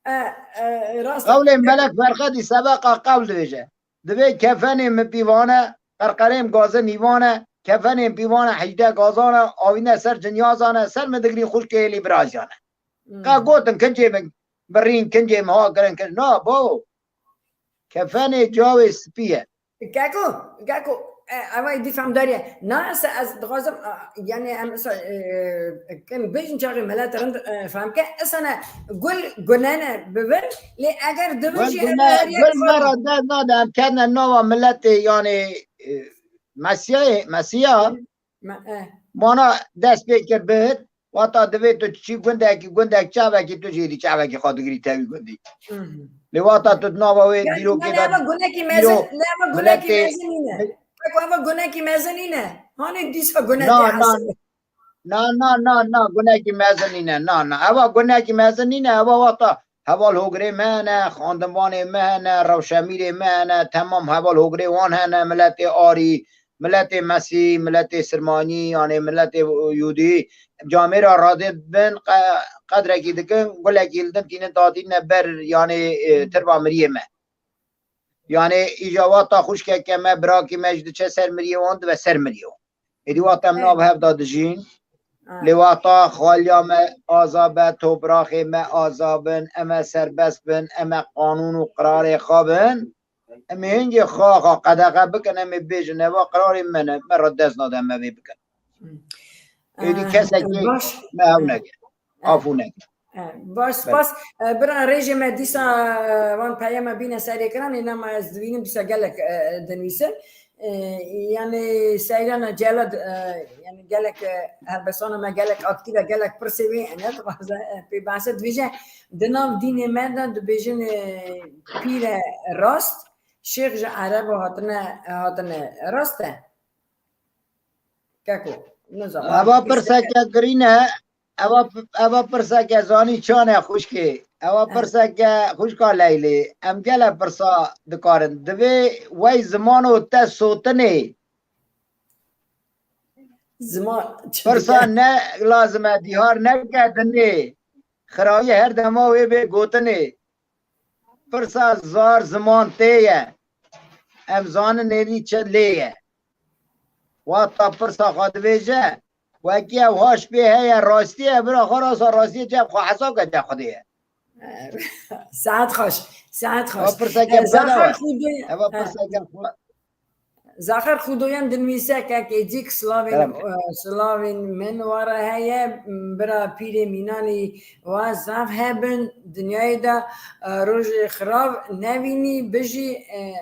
Eh, eh, rast e. Qewlê Melek Ferqedî sebeqa qewl dibêje. Divê kefenê min pîvane, qerqerê min gaze nîvane, kefenê min pîvane, hejdeh gazane, avîne ser cinyazane, ser min digirîn xwişkê êlî biraziyane. Hmm. Qe gotin kincê min birîn, kincê min ha kirin, kirin. Na, bo. Kefenê cawê spî ye. Keko, keko, e, eva êdî femdar e. Na, esa ez dixwazim, e, yani em esa, e, kim bêjin çaxê millet rind, e, fem ke, esa ne gul gunene bibin, lê eger dibin Gul jî gune, ev her gul yek mera dest nade, em ketine nava milletê, yani, e, Mesiyayê, Mesiya, Me-, e. mana dest pê kir bihit, wata divê tu çi gundekî, gundek çavekî tu jî êdî çavekî xwe digirî tevî gundî. Hı hı. Lê wata tu di nava wê Yani, dîrokê yani de eva gunekî dîro mezin, ne eva gunekî miletê mezin nîne. Bak, eva gunekî mezin nîne. Hani dîsa gunekî Na, na, hesabê. na, na, na, na, gunekî mezin nîne. Na, na. Eva gunekî mezin nîne, eva wata heval hogirê me hene, xandinvanê me hene, rewşemîrê me hene, temam heval hogirê wan hene, miletê Arî, miletê Mesî, miletê Sirmanî, yanê miletê Yûdî, camêra radê bin, qe-, qedrekî dikin, gulekî li din tînin datîne ber, yanê, e, tirba miriyê me. Yanê, îja wata xwişkeke me, birakî me jî diçe ser miriyê wan, dibe ser miriyê wan. Êdî wata em Evet. nav hev de dijîn. Ha. Lê wata xaliya me aza be, topraxê me aza bin, em e serbest bin, em e qanûn û qirarê xwe bin. Em ê hingê xwe, xwe qedexe bikin, em ê bêjin, eva qirarê me ne, me re dest nade, em ê vê bikin. Êdî Eh, kesekî baş. Me ew neke. Eh, Afû neke. Eh, baş, Belê. Spas. Eh, bira rêjê me dîsa, eh, van peyama bîne serê kiranê, nema ez dibînim dîsa gelek, eh, dinivîsin. Eh, yani Seyrana Celal, eh, yani gelek, eh, helbestana me gelek aktif e, gelek pirsê wê hene, dixwaze, eh, pê behse dibêje, di nav dînê me de dibêjin, eh, pîre rast, şêx ji Erebo hatine, hatine rast e. Keko, nizanim. Eva pirseke girîn e, eva, eva pirseke zanî çan e xwişkê. Eva Ha. pirseke xwişka Leylê. Em gele pirsa dikarin. Divê wey zimano te sotinê. Zima çi Pirsa dike? Ne lazim e, dîhar neke dinê. Xirayî her dema wê bê gotinê. Pirsa zar ziman tê ye. Em zanin êdî çi lê ye. Wata pirsa xwe dibêje. Wekî ew haş pê heye, rastî ye, bira xwe rasa rastiyê çi ev xwe hesab ke çi Xwedê ye. Saet xweş, saet xweş. Ev pirseke Eh, beda Zaxar ye. Xwedê, Eva eh, pirseke xwe. Zaxar Xudoyan dinivîse, kek Êcîk, silavên, Selam. eh, silavên min wara heye, bira pîrê mînanî wa zaf hebin, dinyayê de, eh, rojê xirav nevînî, bijî, eh,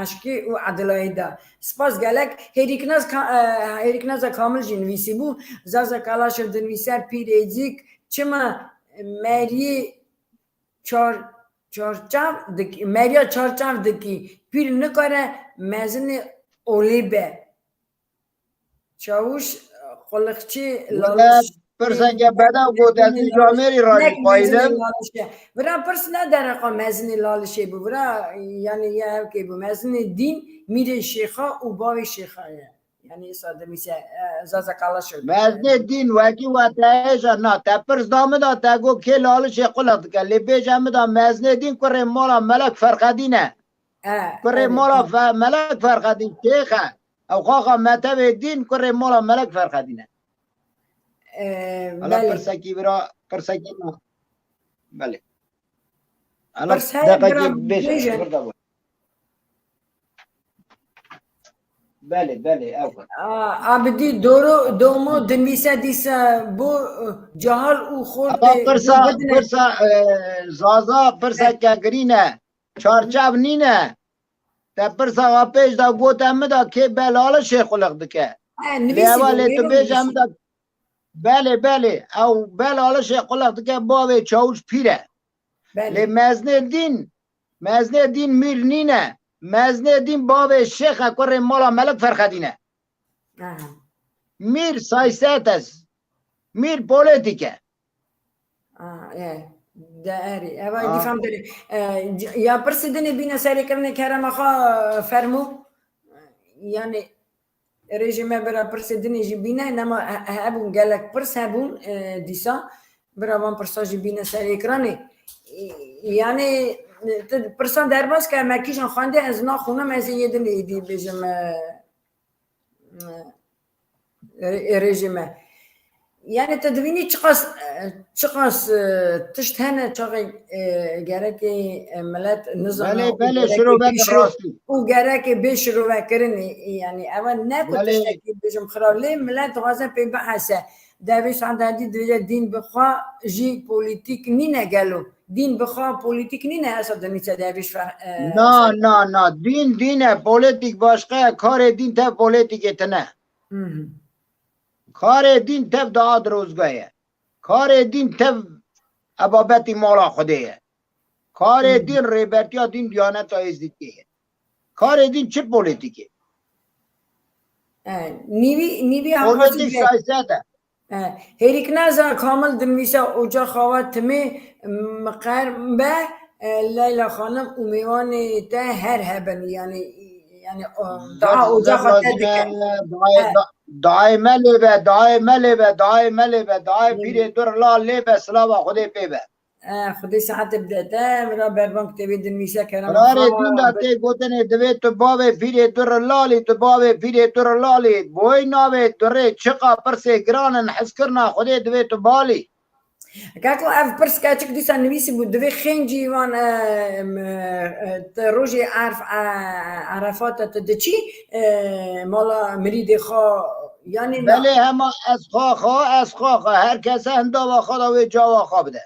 eşkê û edilayê de. Spas gelek. Hêrîknaz Ka-, eh, Hêrîknaza Kamil jî nivîsî bû. Zaza Kalaşev dinivîse, pîr Êcîk, çima meriyê çar-, çarçav dikî, meriya çarçav dikî, pîr nikare mezinê olê be. Çawûş, quliqçî, Wele Laliş-, pirseke beda got, ez vî camêrî rajî qayîlim. Vira pirs ne dereqa mezinê Lalişê bû. Vira, yani, ya ev kê bû. Mezinê dîn, mîrê şêxa û bavê şêxa ye. Yani, îsa dimîse, e, Zaza Kalaşo. Mezinê dîn wekî we te hêja na, te pirs da min da, te got kê Lalişê quliq dike. Lê bêje min da mezinê dîn kurê mala Melek Ferxedîn e. E, Kurê evet. mala Fe-, Melek Ferxedîn şêx e. Ew xaxa metevê dîn kurê mala Melek Ferxedîn e. E, Hala belê. Pirsekî vira, pirsekî ma. Belê. Hala Pirs heye deqekî bira bêje, bêje. Birda bû. Belê, belê, ew e. A, Abidî Doro Domo dinvîse dîsa bo, e, cahal û xortê Ava pirsa, bidine. Pirsa, e, Zaza pirseke girîn e. Çarçev nîne. Te pirsa wa pêş de gote min da kê Belalişê xuliq dike. He, Lê nivîsî ewa bû, lê tu bêro bêje nivîsî. Min da, belê, belê, ew Belalişê xuliq dike, bavê Çawûş pîr e. Belê. Lê meznê dîn, meznê dîn mîr nîne. Meznê dîn bavê şêx e, kurê mala Melek Ferxedîn e. Aha. Mîr sayset e. Mîr polîtîk e. Ah, e, de erê. Eva Ha. dîfam derê. E, c-, ya pirsê dinê bîne serê kirinê kerema xwe fermo. Yani rêjê me bira pirsê dinê jî bîne. Nema he-, hebûn gelek pirs hebûn, e, dîsa. Bira van pirsa jî bîne serê ekranê. E, yani, e, tu pirsan derbas ke me kîjan xwendê ez naxwînim, ez ê yê dinê êdî bêjim, e, e, rê-, rêjê me. Yani te dibînî çiqas, e, çiqas, e, tişt hene çaxê, e, gerekê, e, milet nizana Belê, û belê, gerekê şirovek bê şiro-, rastî. û gerekê bê şirovekirinê. Yani ev ne ku Belê. tiştekî bêjim xirav lê milet dixwaze pê bihese. Dervîş Sehd Erdî dibêje dîn bi xwe jî polîtîk nîne gelo. Dîn bi xwe polîtîk nîne, esa dinîse dervîş fe-, e, Na, Sehd. na, na. Dîn, dîn e, polîtîk başqa ye. Karê dîn tev polîtîkê tine. Hı hı. Karê dîn tev dua dirozga ye. Karê dîn tev ebabetî mala Xwedê ye. Karê Hı. dîn rêbertiya dîn Diyaneta Êzdîtiyê ye. Karê dîn çi polîtîkê? E, nîvî, nîvî Polîtîk haqasî be. Siyaset e. E, Hêrîknaza Kamil dinivîse ocaxa we timê miqer be, e, Leyla Xanim û mêvanê te her hebin. Yani, yani, o, daha ocaxa te dike. Duayê, E. da-, duayê me lê be, duayê me lê be, duayê me lê be, duayê Hı. pîrê dur lal lê be, silava Xwedê pê be. Eh, Xwedê saetê bide te, vira berbang tevê dinivîse kerema Qararê xwe, din de bi- tê gotinê divê tu bavê pîrê tu re lalî, tu bavê pîrê tu re lalî. Boy navê tu rê çiqa pirsê giran in, hizkirina Xwedê divê tu balî. Keko ev pirs keçik dîsa nivîsî bû, divê xêncî wan, e, em, e, te rojê erf, e, Erefat te diçî, e, mala mirîdê xwe, yanî na? Belê, hema ez xwe xwe, ez xwe xwe, her kese hindava xwe da wê cawa xwe bide.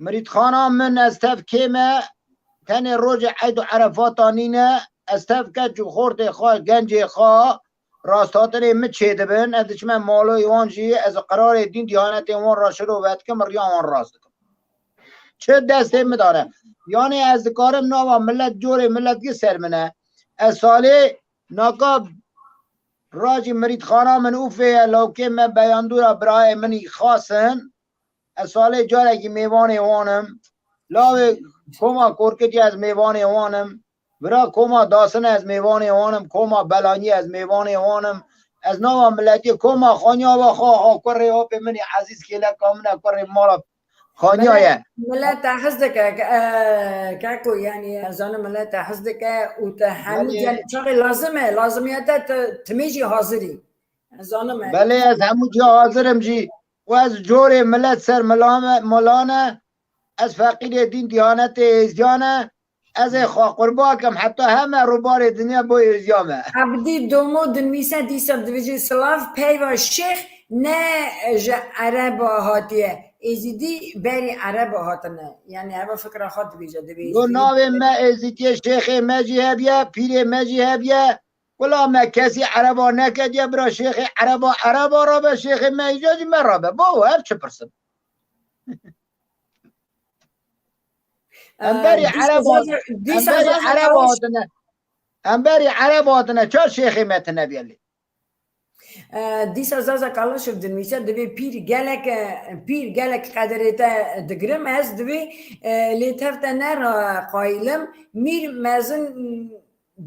Mirîdxana min ez tev kêm e, tenê rojê Eyd û Erefata nîne, ez tev keç û xortê xwe, gencê xwe, rasthatinê min çêdibin, ez diçime maloyê wan jî, ez qirarê dîn diyanetê wan re şiro vedikim, riya wan rast dikim. Çi destê min dane? Yanê ez dikarim nava millet, corê millet gi ser min e. Ez salê naka racî mirîdxana min Ufê ye, lawkê me Beyandûra birayê min î xas in. Ez salê carekî mêvanê wan im. Lawê koma Korkitî ez mêvanê wan im. Bira koma Dasin ez mêvanê wan im. Koma Belanî ez mêvanê wan im. Ez nava miletî koma Xanya ve xwe ha kurê hopê min î ezîz kêleka min e, kurê mala Xanya ye. Milet te hez dike, e, keko, yanî ez zanim milet te hez dike û te hemû, belê, yanî çaxê lazim e, lazimiyete te timê jî hazir î. Ez zanim e. Belê, ez hemû cî hazir im jî. Û ez corê milet ser mila me, mala ne. Ez feqîrê dîn diyanetê êzdiyan e. Ez ê xwe qurba kim, heta heme rûbarê dinya bo êzdiya me. Ebdî Domo dinivîse dîsa divêjê silav peyva şêx ne ji Ereba hatiye. Êzîdî berî Ereba hatine. Yanî heva fikra xwe dibêje, divê Yo êzîdî navê me êzîdiyê şêxê me jî hebiye, pîrê me jî hebiye. Kula me kesî Ereba nekediye, bira şêxê Ereba, Ereba rabe, şêxê me îca jî me rabe. Bo ev çi pirsin? Em berî Ereba, em berî Ereba hatine. Em berî Ereba hatine. Çar şêxê me tine biyelî. E, dîsa Zaza Kalaşov dinivîse, divê pîr gelek, e, pîr gelek qedirê te digirim ez, divê, e, lê tev te ne ra qayîlim. Mîr mezin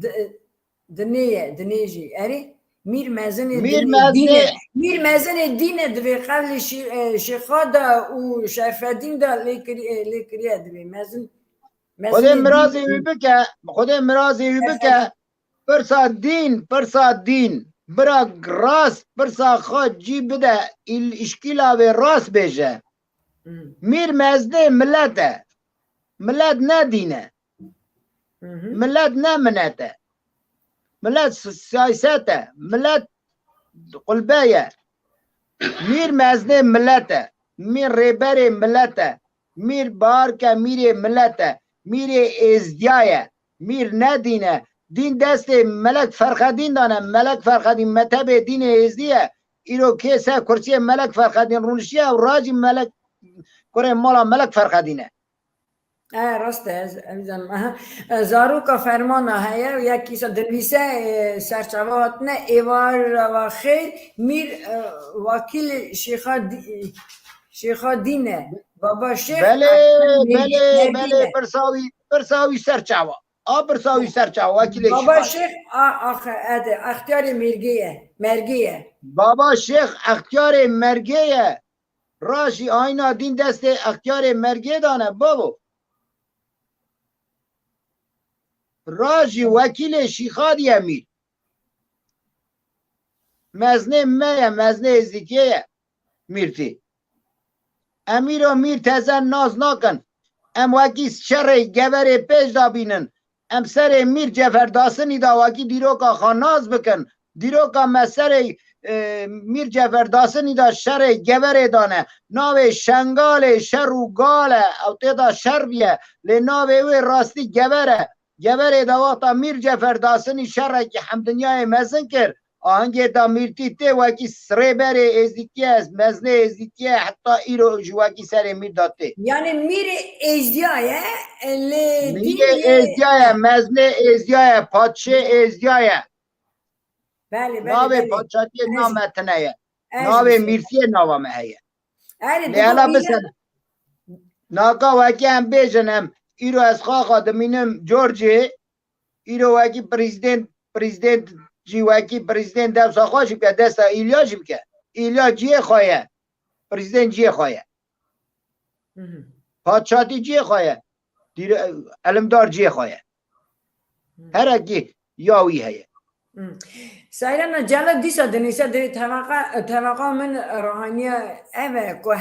di-, dinê ye, dinê jî. Erê, mîr mezinê Mîr dinê, mezinê dîne. Mîr mezinê dîne divê qevlê şî-, e, şêxa da û Şerfedîn da lê kirî-, e, lê kiriye divê. Mezin, Xwedê mezinê mirazê dîne. Wî bike, Xwedê mirazê wî bike. Pirsa dîn, pirsa dîn. Bira rast, pirsa xwe cî bide, îl-, îşkîla wê rast bêje. Hmm. Mîr meznê milet e. Milet ne dîn e. Hı hı. Milet ne minet e. Milet si-, siyaset e. Milet qulbe ye. Mîr meznê milet e. Mîr rêberê milet e. Mîr barke mîrê milet e. Mîrê êzdiya ye. Mîr ne dîn e. Dîn destê Melek Ferxedîn dane. Melek Ferxedîn metebê dînê êzdî ye. Îro kê ser kursiyê Melek Ferxedîn rûniştiye û racî Melek kurê mala Melek Ferxedîn e. E, rast e, ez, ez zanim. Aha. E, zaroka fermana heye, yek îsa dinivîse, e, serçava hatine, êvar va xêr, mîr, e, wakîl Şêxa Dî-, Şêxa Dîn e. Baba Şêx Belê, Erkan belê, Mergî belê, ne. Pirsa wî, pirsa wî serçava. A pirsa wî serçava, wekîlê Baba Şêx. Şêx, a, a, ede, extiyarê Mergê ye, Mergê ye. Baba Şêx extiyarê Mergê ye. Ra jî ayna dîn destê extiyarê Mergê dane, babo. Ra jî wekîlê Şîxadî ye mîr. Meznê me ye, meznê êzdîtiyê ye mîrtî. Em îro mîr teze nas nakin. Em wekî şerê geverê pêş de bînin. Em serê Mîr Cefer Dasinî de wekî dîroka xwe nas bikin. Dîroka me serê, e, Mîr Cefer Dasinî de şerê geverê dane. Navê Şengalê şer û gal e. Ew tê de şer biye. Lê navê wê rastî gever e. Geverê de wexta Mîr Cefer Dasinî şerekî hemdinyayê mezin kir. Ahengê de mîrtî tê wekî rêberê êzdîtiyê, meznê êzdîtiyê, heta îro ji wekî serê mîr de tê. Yanî mîrê êzdiya ye, lê Mîrê dînê êzdiya ye, meznê êzdiya ye, padşê êzdiya ye. Belê, belê, Navê belê. Padşatiyê Ez, na me tine ye. ez Navê jî mîrtiyê nava me heye. Erê, Lê digo hela mîre- bisin. Naka wekî em bêjin em. Îro ez xaxa dimînim Georgê. Îro wekî prezident, prezident jî wekî prezident dewsa xwe jî bike, desta Îlya jî bike. Îlya ciyê xwe ye. Prezident ciyê xwe ye. Hı hı. Padşatî ciyê xwe ye. Dîre-, elimdar ciyê xwe ye. Hı. Herekî ya wî heye. Hı. Seyrana Celal dîsa dinîse divê tevaqa, tevaqa min rahaniya ev e ku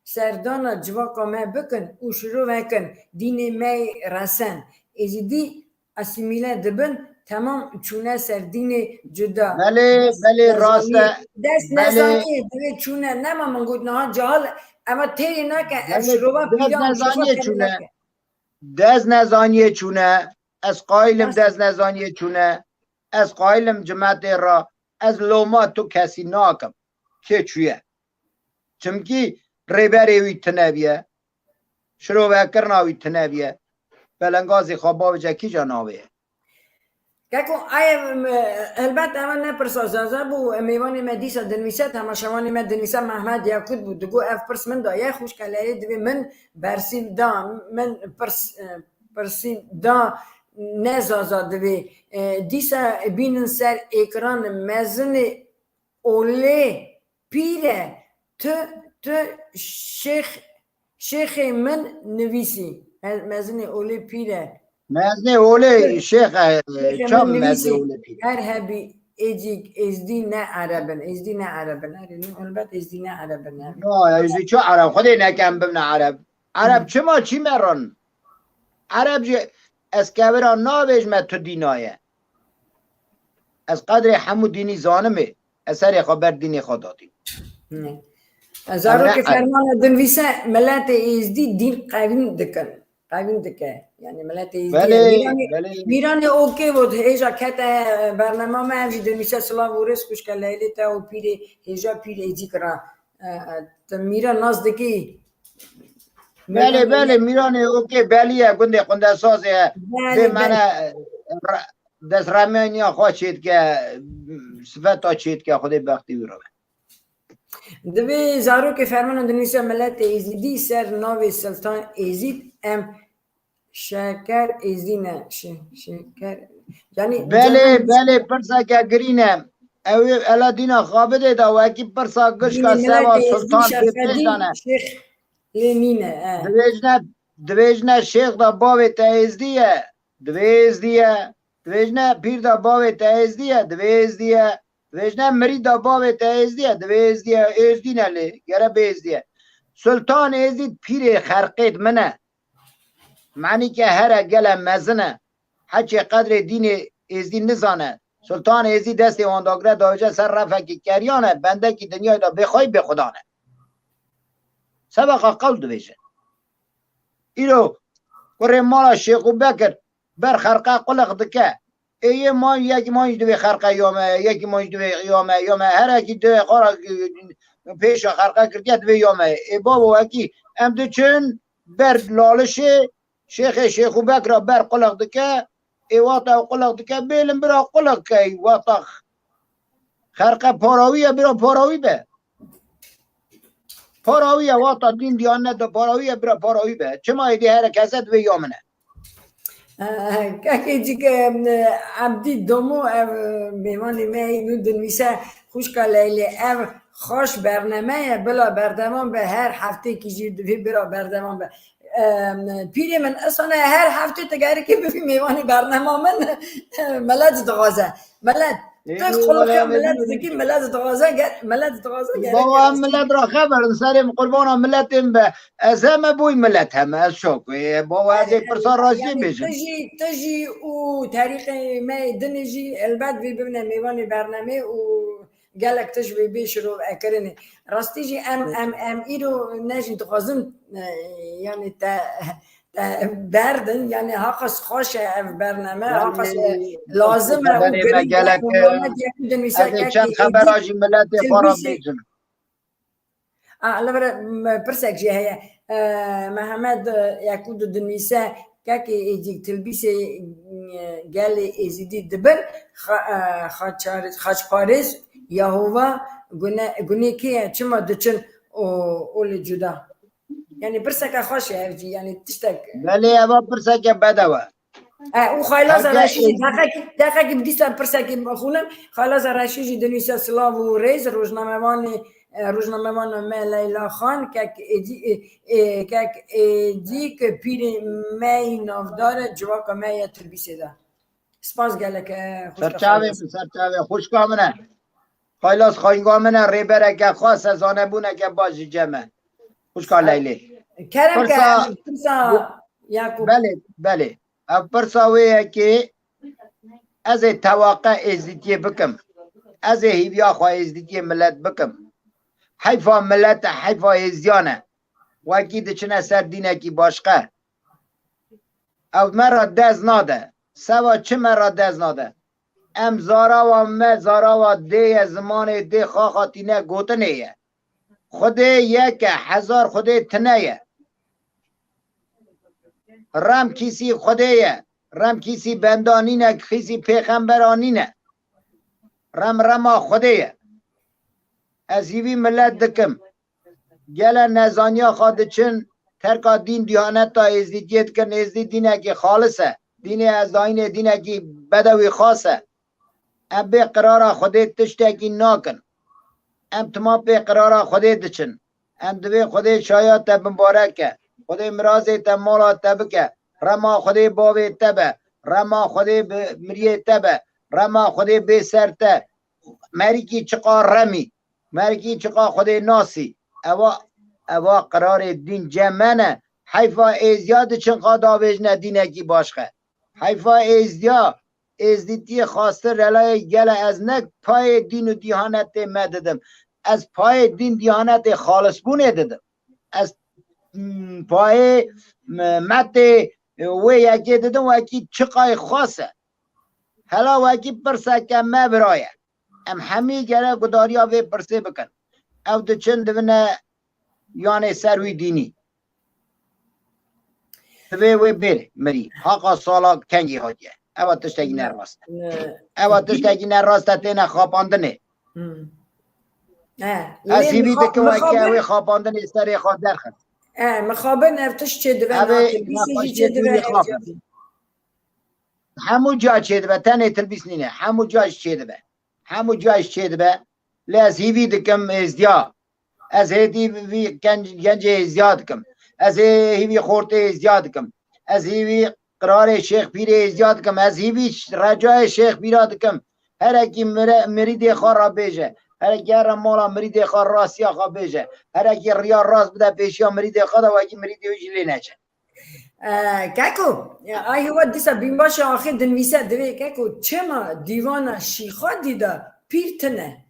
serdana civaka me bikin û şirovekin dînê me yê resen. Êzidî asîmîle dibin, temam çûne ser dînê cuda. Belê, belê, rast e. Dest nezanî, belê. Dest nezaniyê divê çûne. Nema min got niha cahil, ema têrê nake, ev şirova pîran şirova têrê nake. Dest nezaniyê çûne. Ez qayîlim dest nezaniyê çûne. Ez qayîlim cimetê ra. Ez loma tu kesî nakim. Kê çûye? Çimkî rêberê wî tune biye. Şirovekirina wî tune biye. Belengazê xwe bavêje kîja navê ye? Keko, ay, em, helbet eva ne pirsa Zaza bû, mêvanê me dîsa dinivîse, temaşevanê me dinivîse Mehmet Yakut bû. Digo ev pirs min daye, xwişka Leylê divê min bersîv da, min pirs, e, pirsîv da, ne Zaza divê. E, dîsa bînin ser êkran mezinê olê pîr e, tu, tu şêx, şêxê min nivîsî. He, mezinê olê pîr e. Mezinê olê şêx e, çam mezinê olê pîr. Her hebî êcîk êzdî ne ereb in, êzdî ne ereb in. Erê, ne, helbet êzdî ne ereb in, erê. Ya, êzdî çi ereb? Xwedê neke em bibne ereb. Ereb çima çî me ron? Ereb jî ez kevira navêjme tu dîna ye. Ez qedrê hemû dînî zanimê. Ez serê xwe ber dînê xwe dadîm. Zarokê fermana dinivîse miletê êzdî dîn qevîn dikin. Qevîn dike. Yani miletê êzdî. Belê, belê. Mîranê Okê vot hêja kete bernama me, ev jî dinivîse silav û rêz xwişka Leylê te û pîrê hêja pîr êcîk ra. E, e, tu mîra nas dikî? Belê, belê, Mîranê Okê belî ye, gundê Qundesazê ye. Belê, belê. Dê mene, e, ra-, dest remeniya xwe çêdike, sifeta çêdike, Xwedê bextê wî re be. Divê zarokê fermana dinivîse miletê Êzidî ser navê Siltan Êzîd em şeker Êzidî ne, şe-, şeker, yanî Belê, canım belê, pirseke girîn e. Ew ê ela dîna xwe bidê de wekî pirsa gişka Dînê seba miletê Êzidî Sultan Şerfedîn pêpêş dane. Şêx lê nîne, e. Divêjne, divêjne şêx da bavê te Êzdî ye. Divê Êzdî ye. Divêjne pîr da bavê te Êzdî ye. Divê Êzdî ye. Divêjne mirî da bavê te Êzdî ye. Divê Êzdî ye. Êzdî ne lê. Gere bê Êzdî ye. Sultan Êzdî pîrê xerqêt min e. Manî ke here gele mezin e. Heçê qedrê dînê Êzdî nizane. Sultan Êzdî destê wan dagire davêje ser refekî keryan e. Bendekî dinyayê de bê xweyî bê xudan e. Sebeqa qewl divêje. Îro kurê mala Şêxû Bekir ber xerqe quliq dike. Ê yê man, yekî man jî divê xerqe yame, yekî man jî divê yame, yame. Herekî divê xora pêşa xerqe kirdiye divê yame. Ê bavo wekî em diçin ber lalişê Şêxê Şêxû Bekra ber quliq dike. Ê wata ew quliq dike, bêlim bira quliq key, wata xerqe parawî ye, bira parawî be. Parawî ye, wata dîn diyanine de parawî ye, bira parawî be. Çima êdî here kese divê ya min e? Eh, kekê cik, eh, Ebdî Domo ev, eh, mêvanê me yê nû dinivîse xwişka Leylê. Ev xweş bername ye, bila berdewam be, her heftekî jî divê bira berdewam be. Em, pîrê min, esane her hefte tu gerikê bibî mêvanê bernema min, milet dixwaze. Milet, tu xulixê milet dikî, milet dixwaze, ger-, milet dixwaze gerek. Baba, em milet ra xeberin, serê min qurbana miletê min be. Ez heme boy milet heme, ez şok. Ê, baba, ez ê pirsa rastî bêjim. Tu jî, tu jî û terîqê me yê dinê jî helbet vê bibine mêvanê bernamê û gelek tişt vê bê şirove kirinê. Rastî jî em, em, em îro ne jî dixwazin, e, yanî te, te berdin, yanî haqas xweş e ev bername, haqas, e, lazim e û girîng e, gelek, e, ez ê çend xebera jî miletê xwe re bêjim. A, li vir, m-, pirsek jî heye. E, Mehmed, e, Yakûb dinivîse, kekê êdî tilbîsê, e, gelê êzidî dibin, xa-, e, xaçar-, xaçparêz, Yehova, gune-, gunê kê ye, çima diçin o, olê cuda? Yanî pirseke xweş e ev jî, yanî tiştek. Belê, eva pirseke bedew e. E, û Xaylaza Reşî jî, deqekî, deqekî bi dîsa pirsekî bixwînim. Xaylaza Reşî jî dinivîse silav û rêz, rojnamevanê, e, rojnamevana me Leyla Xan, kek êdî, e, e, kek êdî ke pîrê me yî navdar e, civaka me ye tilbîsê de. Spas gelek, e, xwişka Xaylaza. Ser çavê min, ser çavê xwişka min e. Xaylas xayinga min e, rêbereke xas e, zanebûneke baş ji cem e. Xwişka Leylê. Kerem ke, pirsa, pirsa Yakûb. Belê, belê. Ev pirsa wê ye ki ez ê tewaqa êzdîtiyê bikim. Ez ê hîviya xwe êzdîtiyê milet bikim. Heyfa milet e, heyfa êzdiyan e. Wekî diçine ser dînekî başqe. Ew me re dest nade. Seba çi me re dest nade? Em zarawa me, zarawa dê ye, zimanê dê xaxa tîne gotinê ye. Xwedê yek e, hezar Xwedê tine ye. Rem kîsî Xwedê ye. Rem kîsî benda nîne, kîsî pêxembera nîne. Rem rema Xwedê ye. Ez hîvî milet dikim. Gele nezaniya xwe diçin, terka dîn diyaneta êzdîtiyê dikin, êzdî dînekî xalis e. Dînê ez dayînê dînekî bedewî xas e. Em bê qirara Xwedê tiştekî nakin. Em tima pê qirara Xwedê diçin. Em divê Xwedê çaya te bimbarek ke. Xwedê mirazê te mala te bike. Rema Xwedê bavê te be. Rema Xwedê bi miriyê te be. Rema Xwedê bê ser te. Merikî çiqa remî. Merikî çiqa Xwedê nasî. Ewa, ewa qirarê dîn cem me ne. Heyfa êziya diçin qa davêjine dînekî başqe. Heyfa êzdiya, êzdîtiyê xastir relayê gele ez ne payê dîn û dîhanetê me didim. Ez payê dîn dîhanetê xalisbûnê didim. Ez, mm, payê, m-, metê, e, wê yekê didim wekî çiqayê xas e. Hela wekî pirseke me bira ye. Em hemî gere gudariya vê pirsê bikin. Ew diçin divine yanê ser wî dînî. Divê wê bêrê mirî. Haqa sala kengî hatiye. Ewa tiştekî ne rast e. Ne. Ewa tiştekî ne rast e têne xapandinê. Hmm. He. Ez hîvî dikim weke ew ê xapandinê serê xwe derxist. He, mixabin ev tişt çêdibe, ev ê nexweşiyê dûrî xafe. Hemû ca çêdibe, tenê tilbîs nîne. Hemû ca jî çêdibe. Hemû cihê çêdibe. Lê ez hîvî dikim êzdiya. Ez hêdî vî genc-, gencê êzdiya dikim. Ez ê hîvî xortê êzdiya dikim. Ez hîvî qirarê Şêx Pîrê êzdiya dikim. Ez hîvî recayê Şêx Pîra dikim. Herekî mire-, mirîdê xwe re bêje. Herekî here mala mirîdê xwe rastiya xwe bêje. Herekî riya rast bide pêşiya mirîdê xwe de wekî mirîdê wî jî lê neçe. E, keko, e, ay hiwa dîsa bînbaşa axê dinivîse divê, keko, çima dîwana Şîxadî de pîr tine?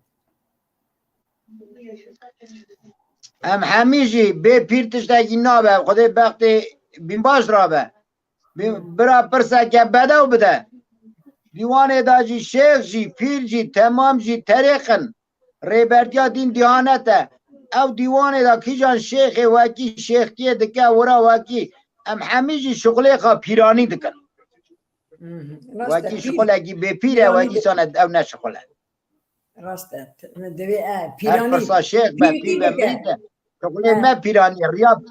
Em hemî jî bê pîr tiştekî nabe, Xwedê bextê bînbaş rabe. Bi-, bira pirseke bedew bide. Dîwanê de jî şêx jî, pîr jî, temam jî terêq in. Rêbertiya dîn diyanet e. Ew dîwanê de kîjan şêxê wekî şêxtiyê dike wira wekî em hemî jî şixulê xwe pîranî dikin. Hı hı. Rast e, wekî pîr, şixulekî bêpîr e, pîranî wekî dikin. Sane ew ne şixul e. Rast e. Divê, e, her pîranî, pirsa şêx be, pîr be, mirî be. Şixulê me pîranî, riya,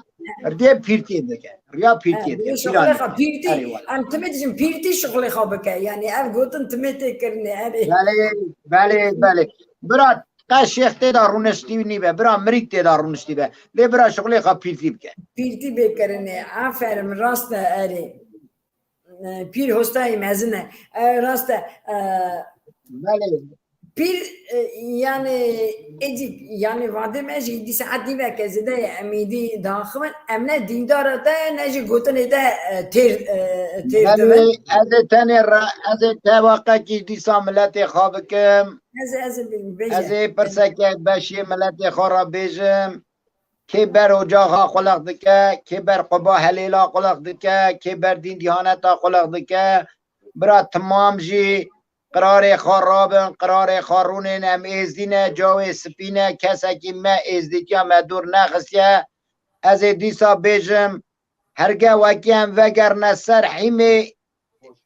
riya pîrtî dike. Riya pîrtî dike. Şixulê xwe pîrtî. Erê wala. Em timê dijin pîrtî şixulê xwe bike. Yani ev gotin timê tê kirinê. Erê. Belê, belê, belê. Bira qe şêx tê de rûniştî nîbe. Bira mirîk tê de rûniştî be. Lê bira şixulê xwe pîrtî bike. Pîrtî bê kirinê. Aferin, rast e, erê. E, pîr hostayê mezin e. E, rast e. E, belê. Pîr, e, yani, êdî, yani, vadê me jî dî saet nîveke zêde ye, em êdî diaxivin. Em ne dîndara te, ne jî gotinê te, e, têr, e, têr dibin. Belê, ez ê tenê re, ez ê tevaqekî dîsa miletê xwe bikim. Ez, ez ê bi-, bêje. Ez ê pirseke beşê miletê xwe re bêjim. Kê ber ocaxa qulex dike, kê ber quba helêla qulex dike, kê ber dîn dîhaneta qulex dike. Bira timam jî qirarê xwe rabin, qirarê xwe rûnên, em êzdî ne, cawê spî ne, kesekî me êzdîtiya me dûr nexistiye. Ez ê dîsa bêjim, herge wekî em vegerine ser hîmê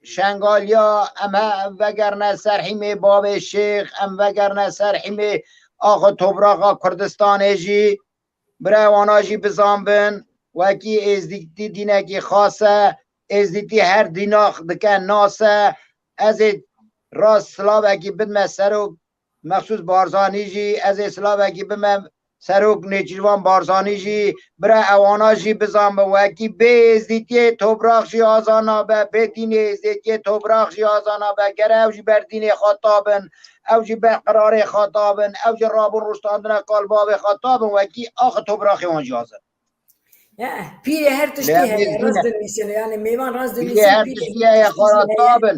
Şengaliya, em he-, em vegerine ser hîmê bavê şêx, em vegerine ser hîmê ax û topraxa Kurdistanê jî. Bira wana jî bizanbin, wekî êzdîtî dînekî xas e, êzdîtî her dînax dike nas e. Ez ê rast silavekî bidme serok Mexsûs Barzanî jî, ez ê silavekî bime serok Nêçîrvan Barzanî jî, bira ewana jî bizanbin, wekî bê êzdîtiyê toprax jî aza nabe, bê dînê êzdîtiyê toprax jî aza nabe, gere ew jî ber dînê xwe tabin, ew jî ber qirarê xwe tabin, ew jî rabûn rûştandina kalbavê xwe tabin, wekî ax topraxê wan jî aza. He, pîrê her tiştî heye, rast dinivîsîne. Yani mêvan rast dinivîsîne, pîrê her tiştî heye, xaratab in.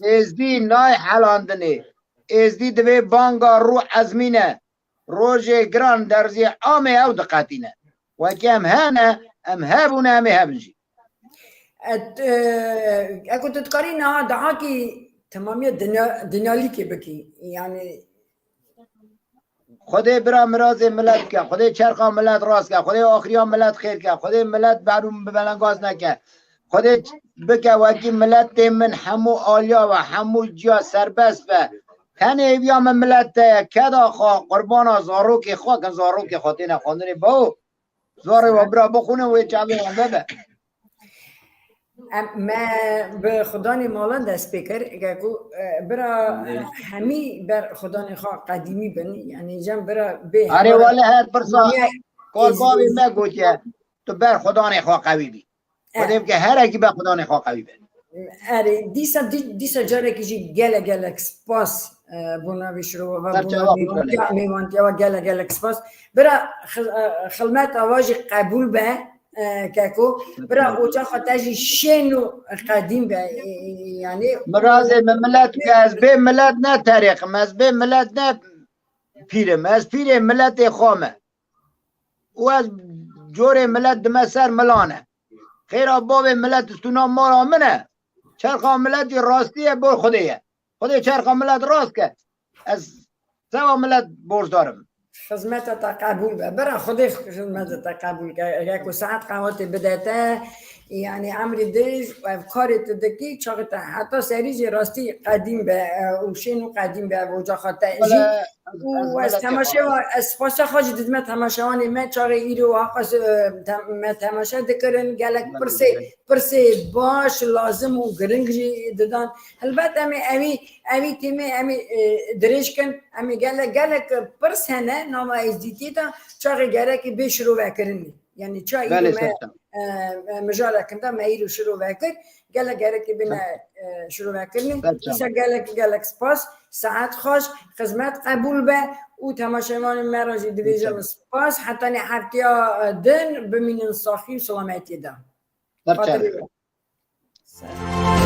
Êzdî nayê helandinê. Êzdî divê banga rû ezmîne. Rojê giran derziyê amê ew diqetîne. Wekî em hene, em hebûne, em ê hebin jî. Et, e, eko tu dikarî niha dahakî temamiya dinya, dinyalîkê bikî. Yani Xwedê bira mirazê milet ke, Xwedê çerxa milet rast ke, Xwedê axiriya milet xêr ke, Xwedê milet berû bi belengaz neke. Xwedê bike wekî miletê min hemû aliya ve, hemû ciya serbest be. Tenê hêviya min milet te ye, keda xwe, qurbana zarokê xwe kin, zarokê xwe têne xwendinê bawo. Zarê we bira bixwîne, wê çavê we vebe. Em, me bi xudanê malan dest pê kir, ke ku, e, bira, e, hemî ber xudanê xwe qedîmî bin, yani cem bira bê Erê hemara wele her pirsa, niye kor bavê me gotiye, tu ber xudanê xwe qewî bî. Xwedê bike herekî ber xudanê xwe qewî be. Erê, dîsa, dî-, dîsa carekî jî gelek, gelek spas, e, bona vê şirova ve, bona mêvantiya, mêvantiya ve gelek, gelek spas. Bira xi-, e, xilmeta we jî qebûl be, e, keko. Bira ocaxa te jî şên û qedîm be, e, e, yani. Mirazê min milet ke, ez bê milet ne terêqim, ez bê milet ne pîrim, ez pîrê miletê xwe me. Û ez corê milet dime ser milane. Xêra bavê milet stûna mala min e. Çerxa miletî rastî ye, bor Xwedê ye. Xwedê çerxa milet rast ke. Ez seva milet borcdar im. Xizmeta te qebûl be. Bira Xwedê xizmeta te qebûl ke. Eger ku saet qehwetê bide te, yani emrî dirêj û ev karê tu dikî, çaxê te heta serî jî rastî qedîm be, e, û şên û qedîm be ev ocaxa te jî. Wele, ez, Û ez ez miletê xwe temaşewa, ez spasiya xwe jî didime temaşewanê me, çaxê îro haqas, e, te-, me temaşe dikirin, gelek pirsê, pirsê baş, lazim û giring jî didan. Helbet em ê evî, evî têmê em ê, e, dirêj kin, em ê gelek, gelek pirs hene, nava êzdîtiyê de çaxê gerekê bê şirovekirinê. Yani ça îro Belê, me, serçe. e, e, mijalekin de me îro şirove kir, gelek gerekê bine, e, şirove kirinê. Serçe. Îsa gelek, gelek spas, saet xweş, xizmet qebûl be û temaşevanên me re jî dibêjim spas. Hetanê heftiya, e, din bimînin saxî û selametiyê de. Serçe. Xatirê we.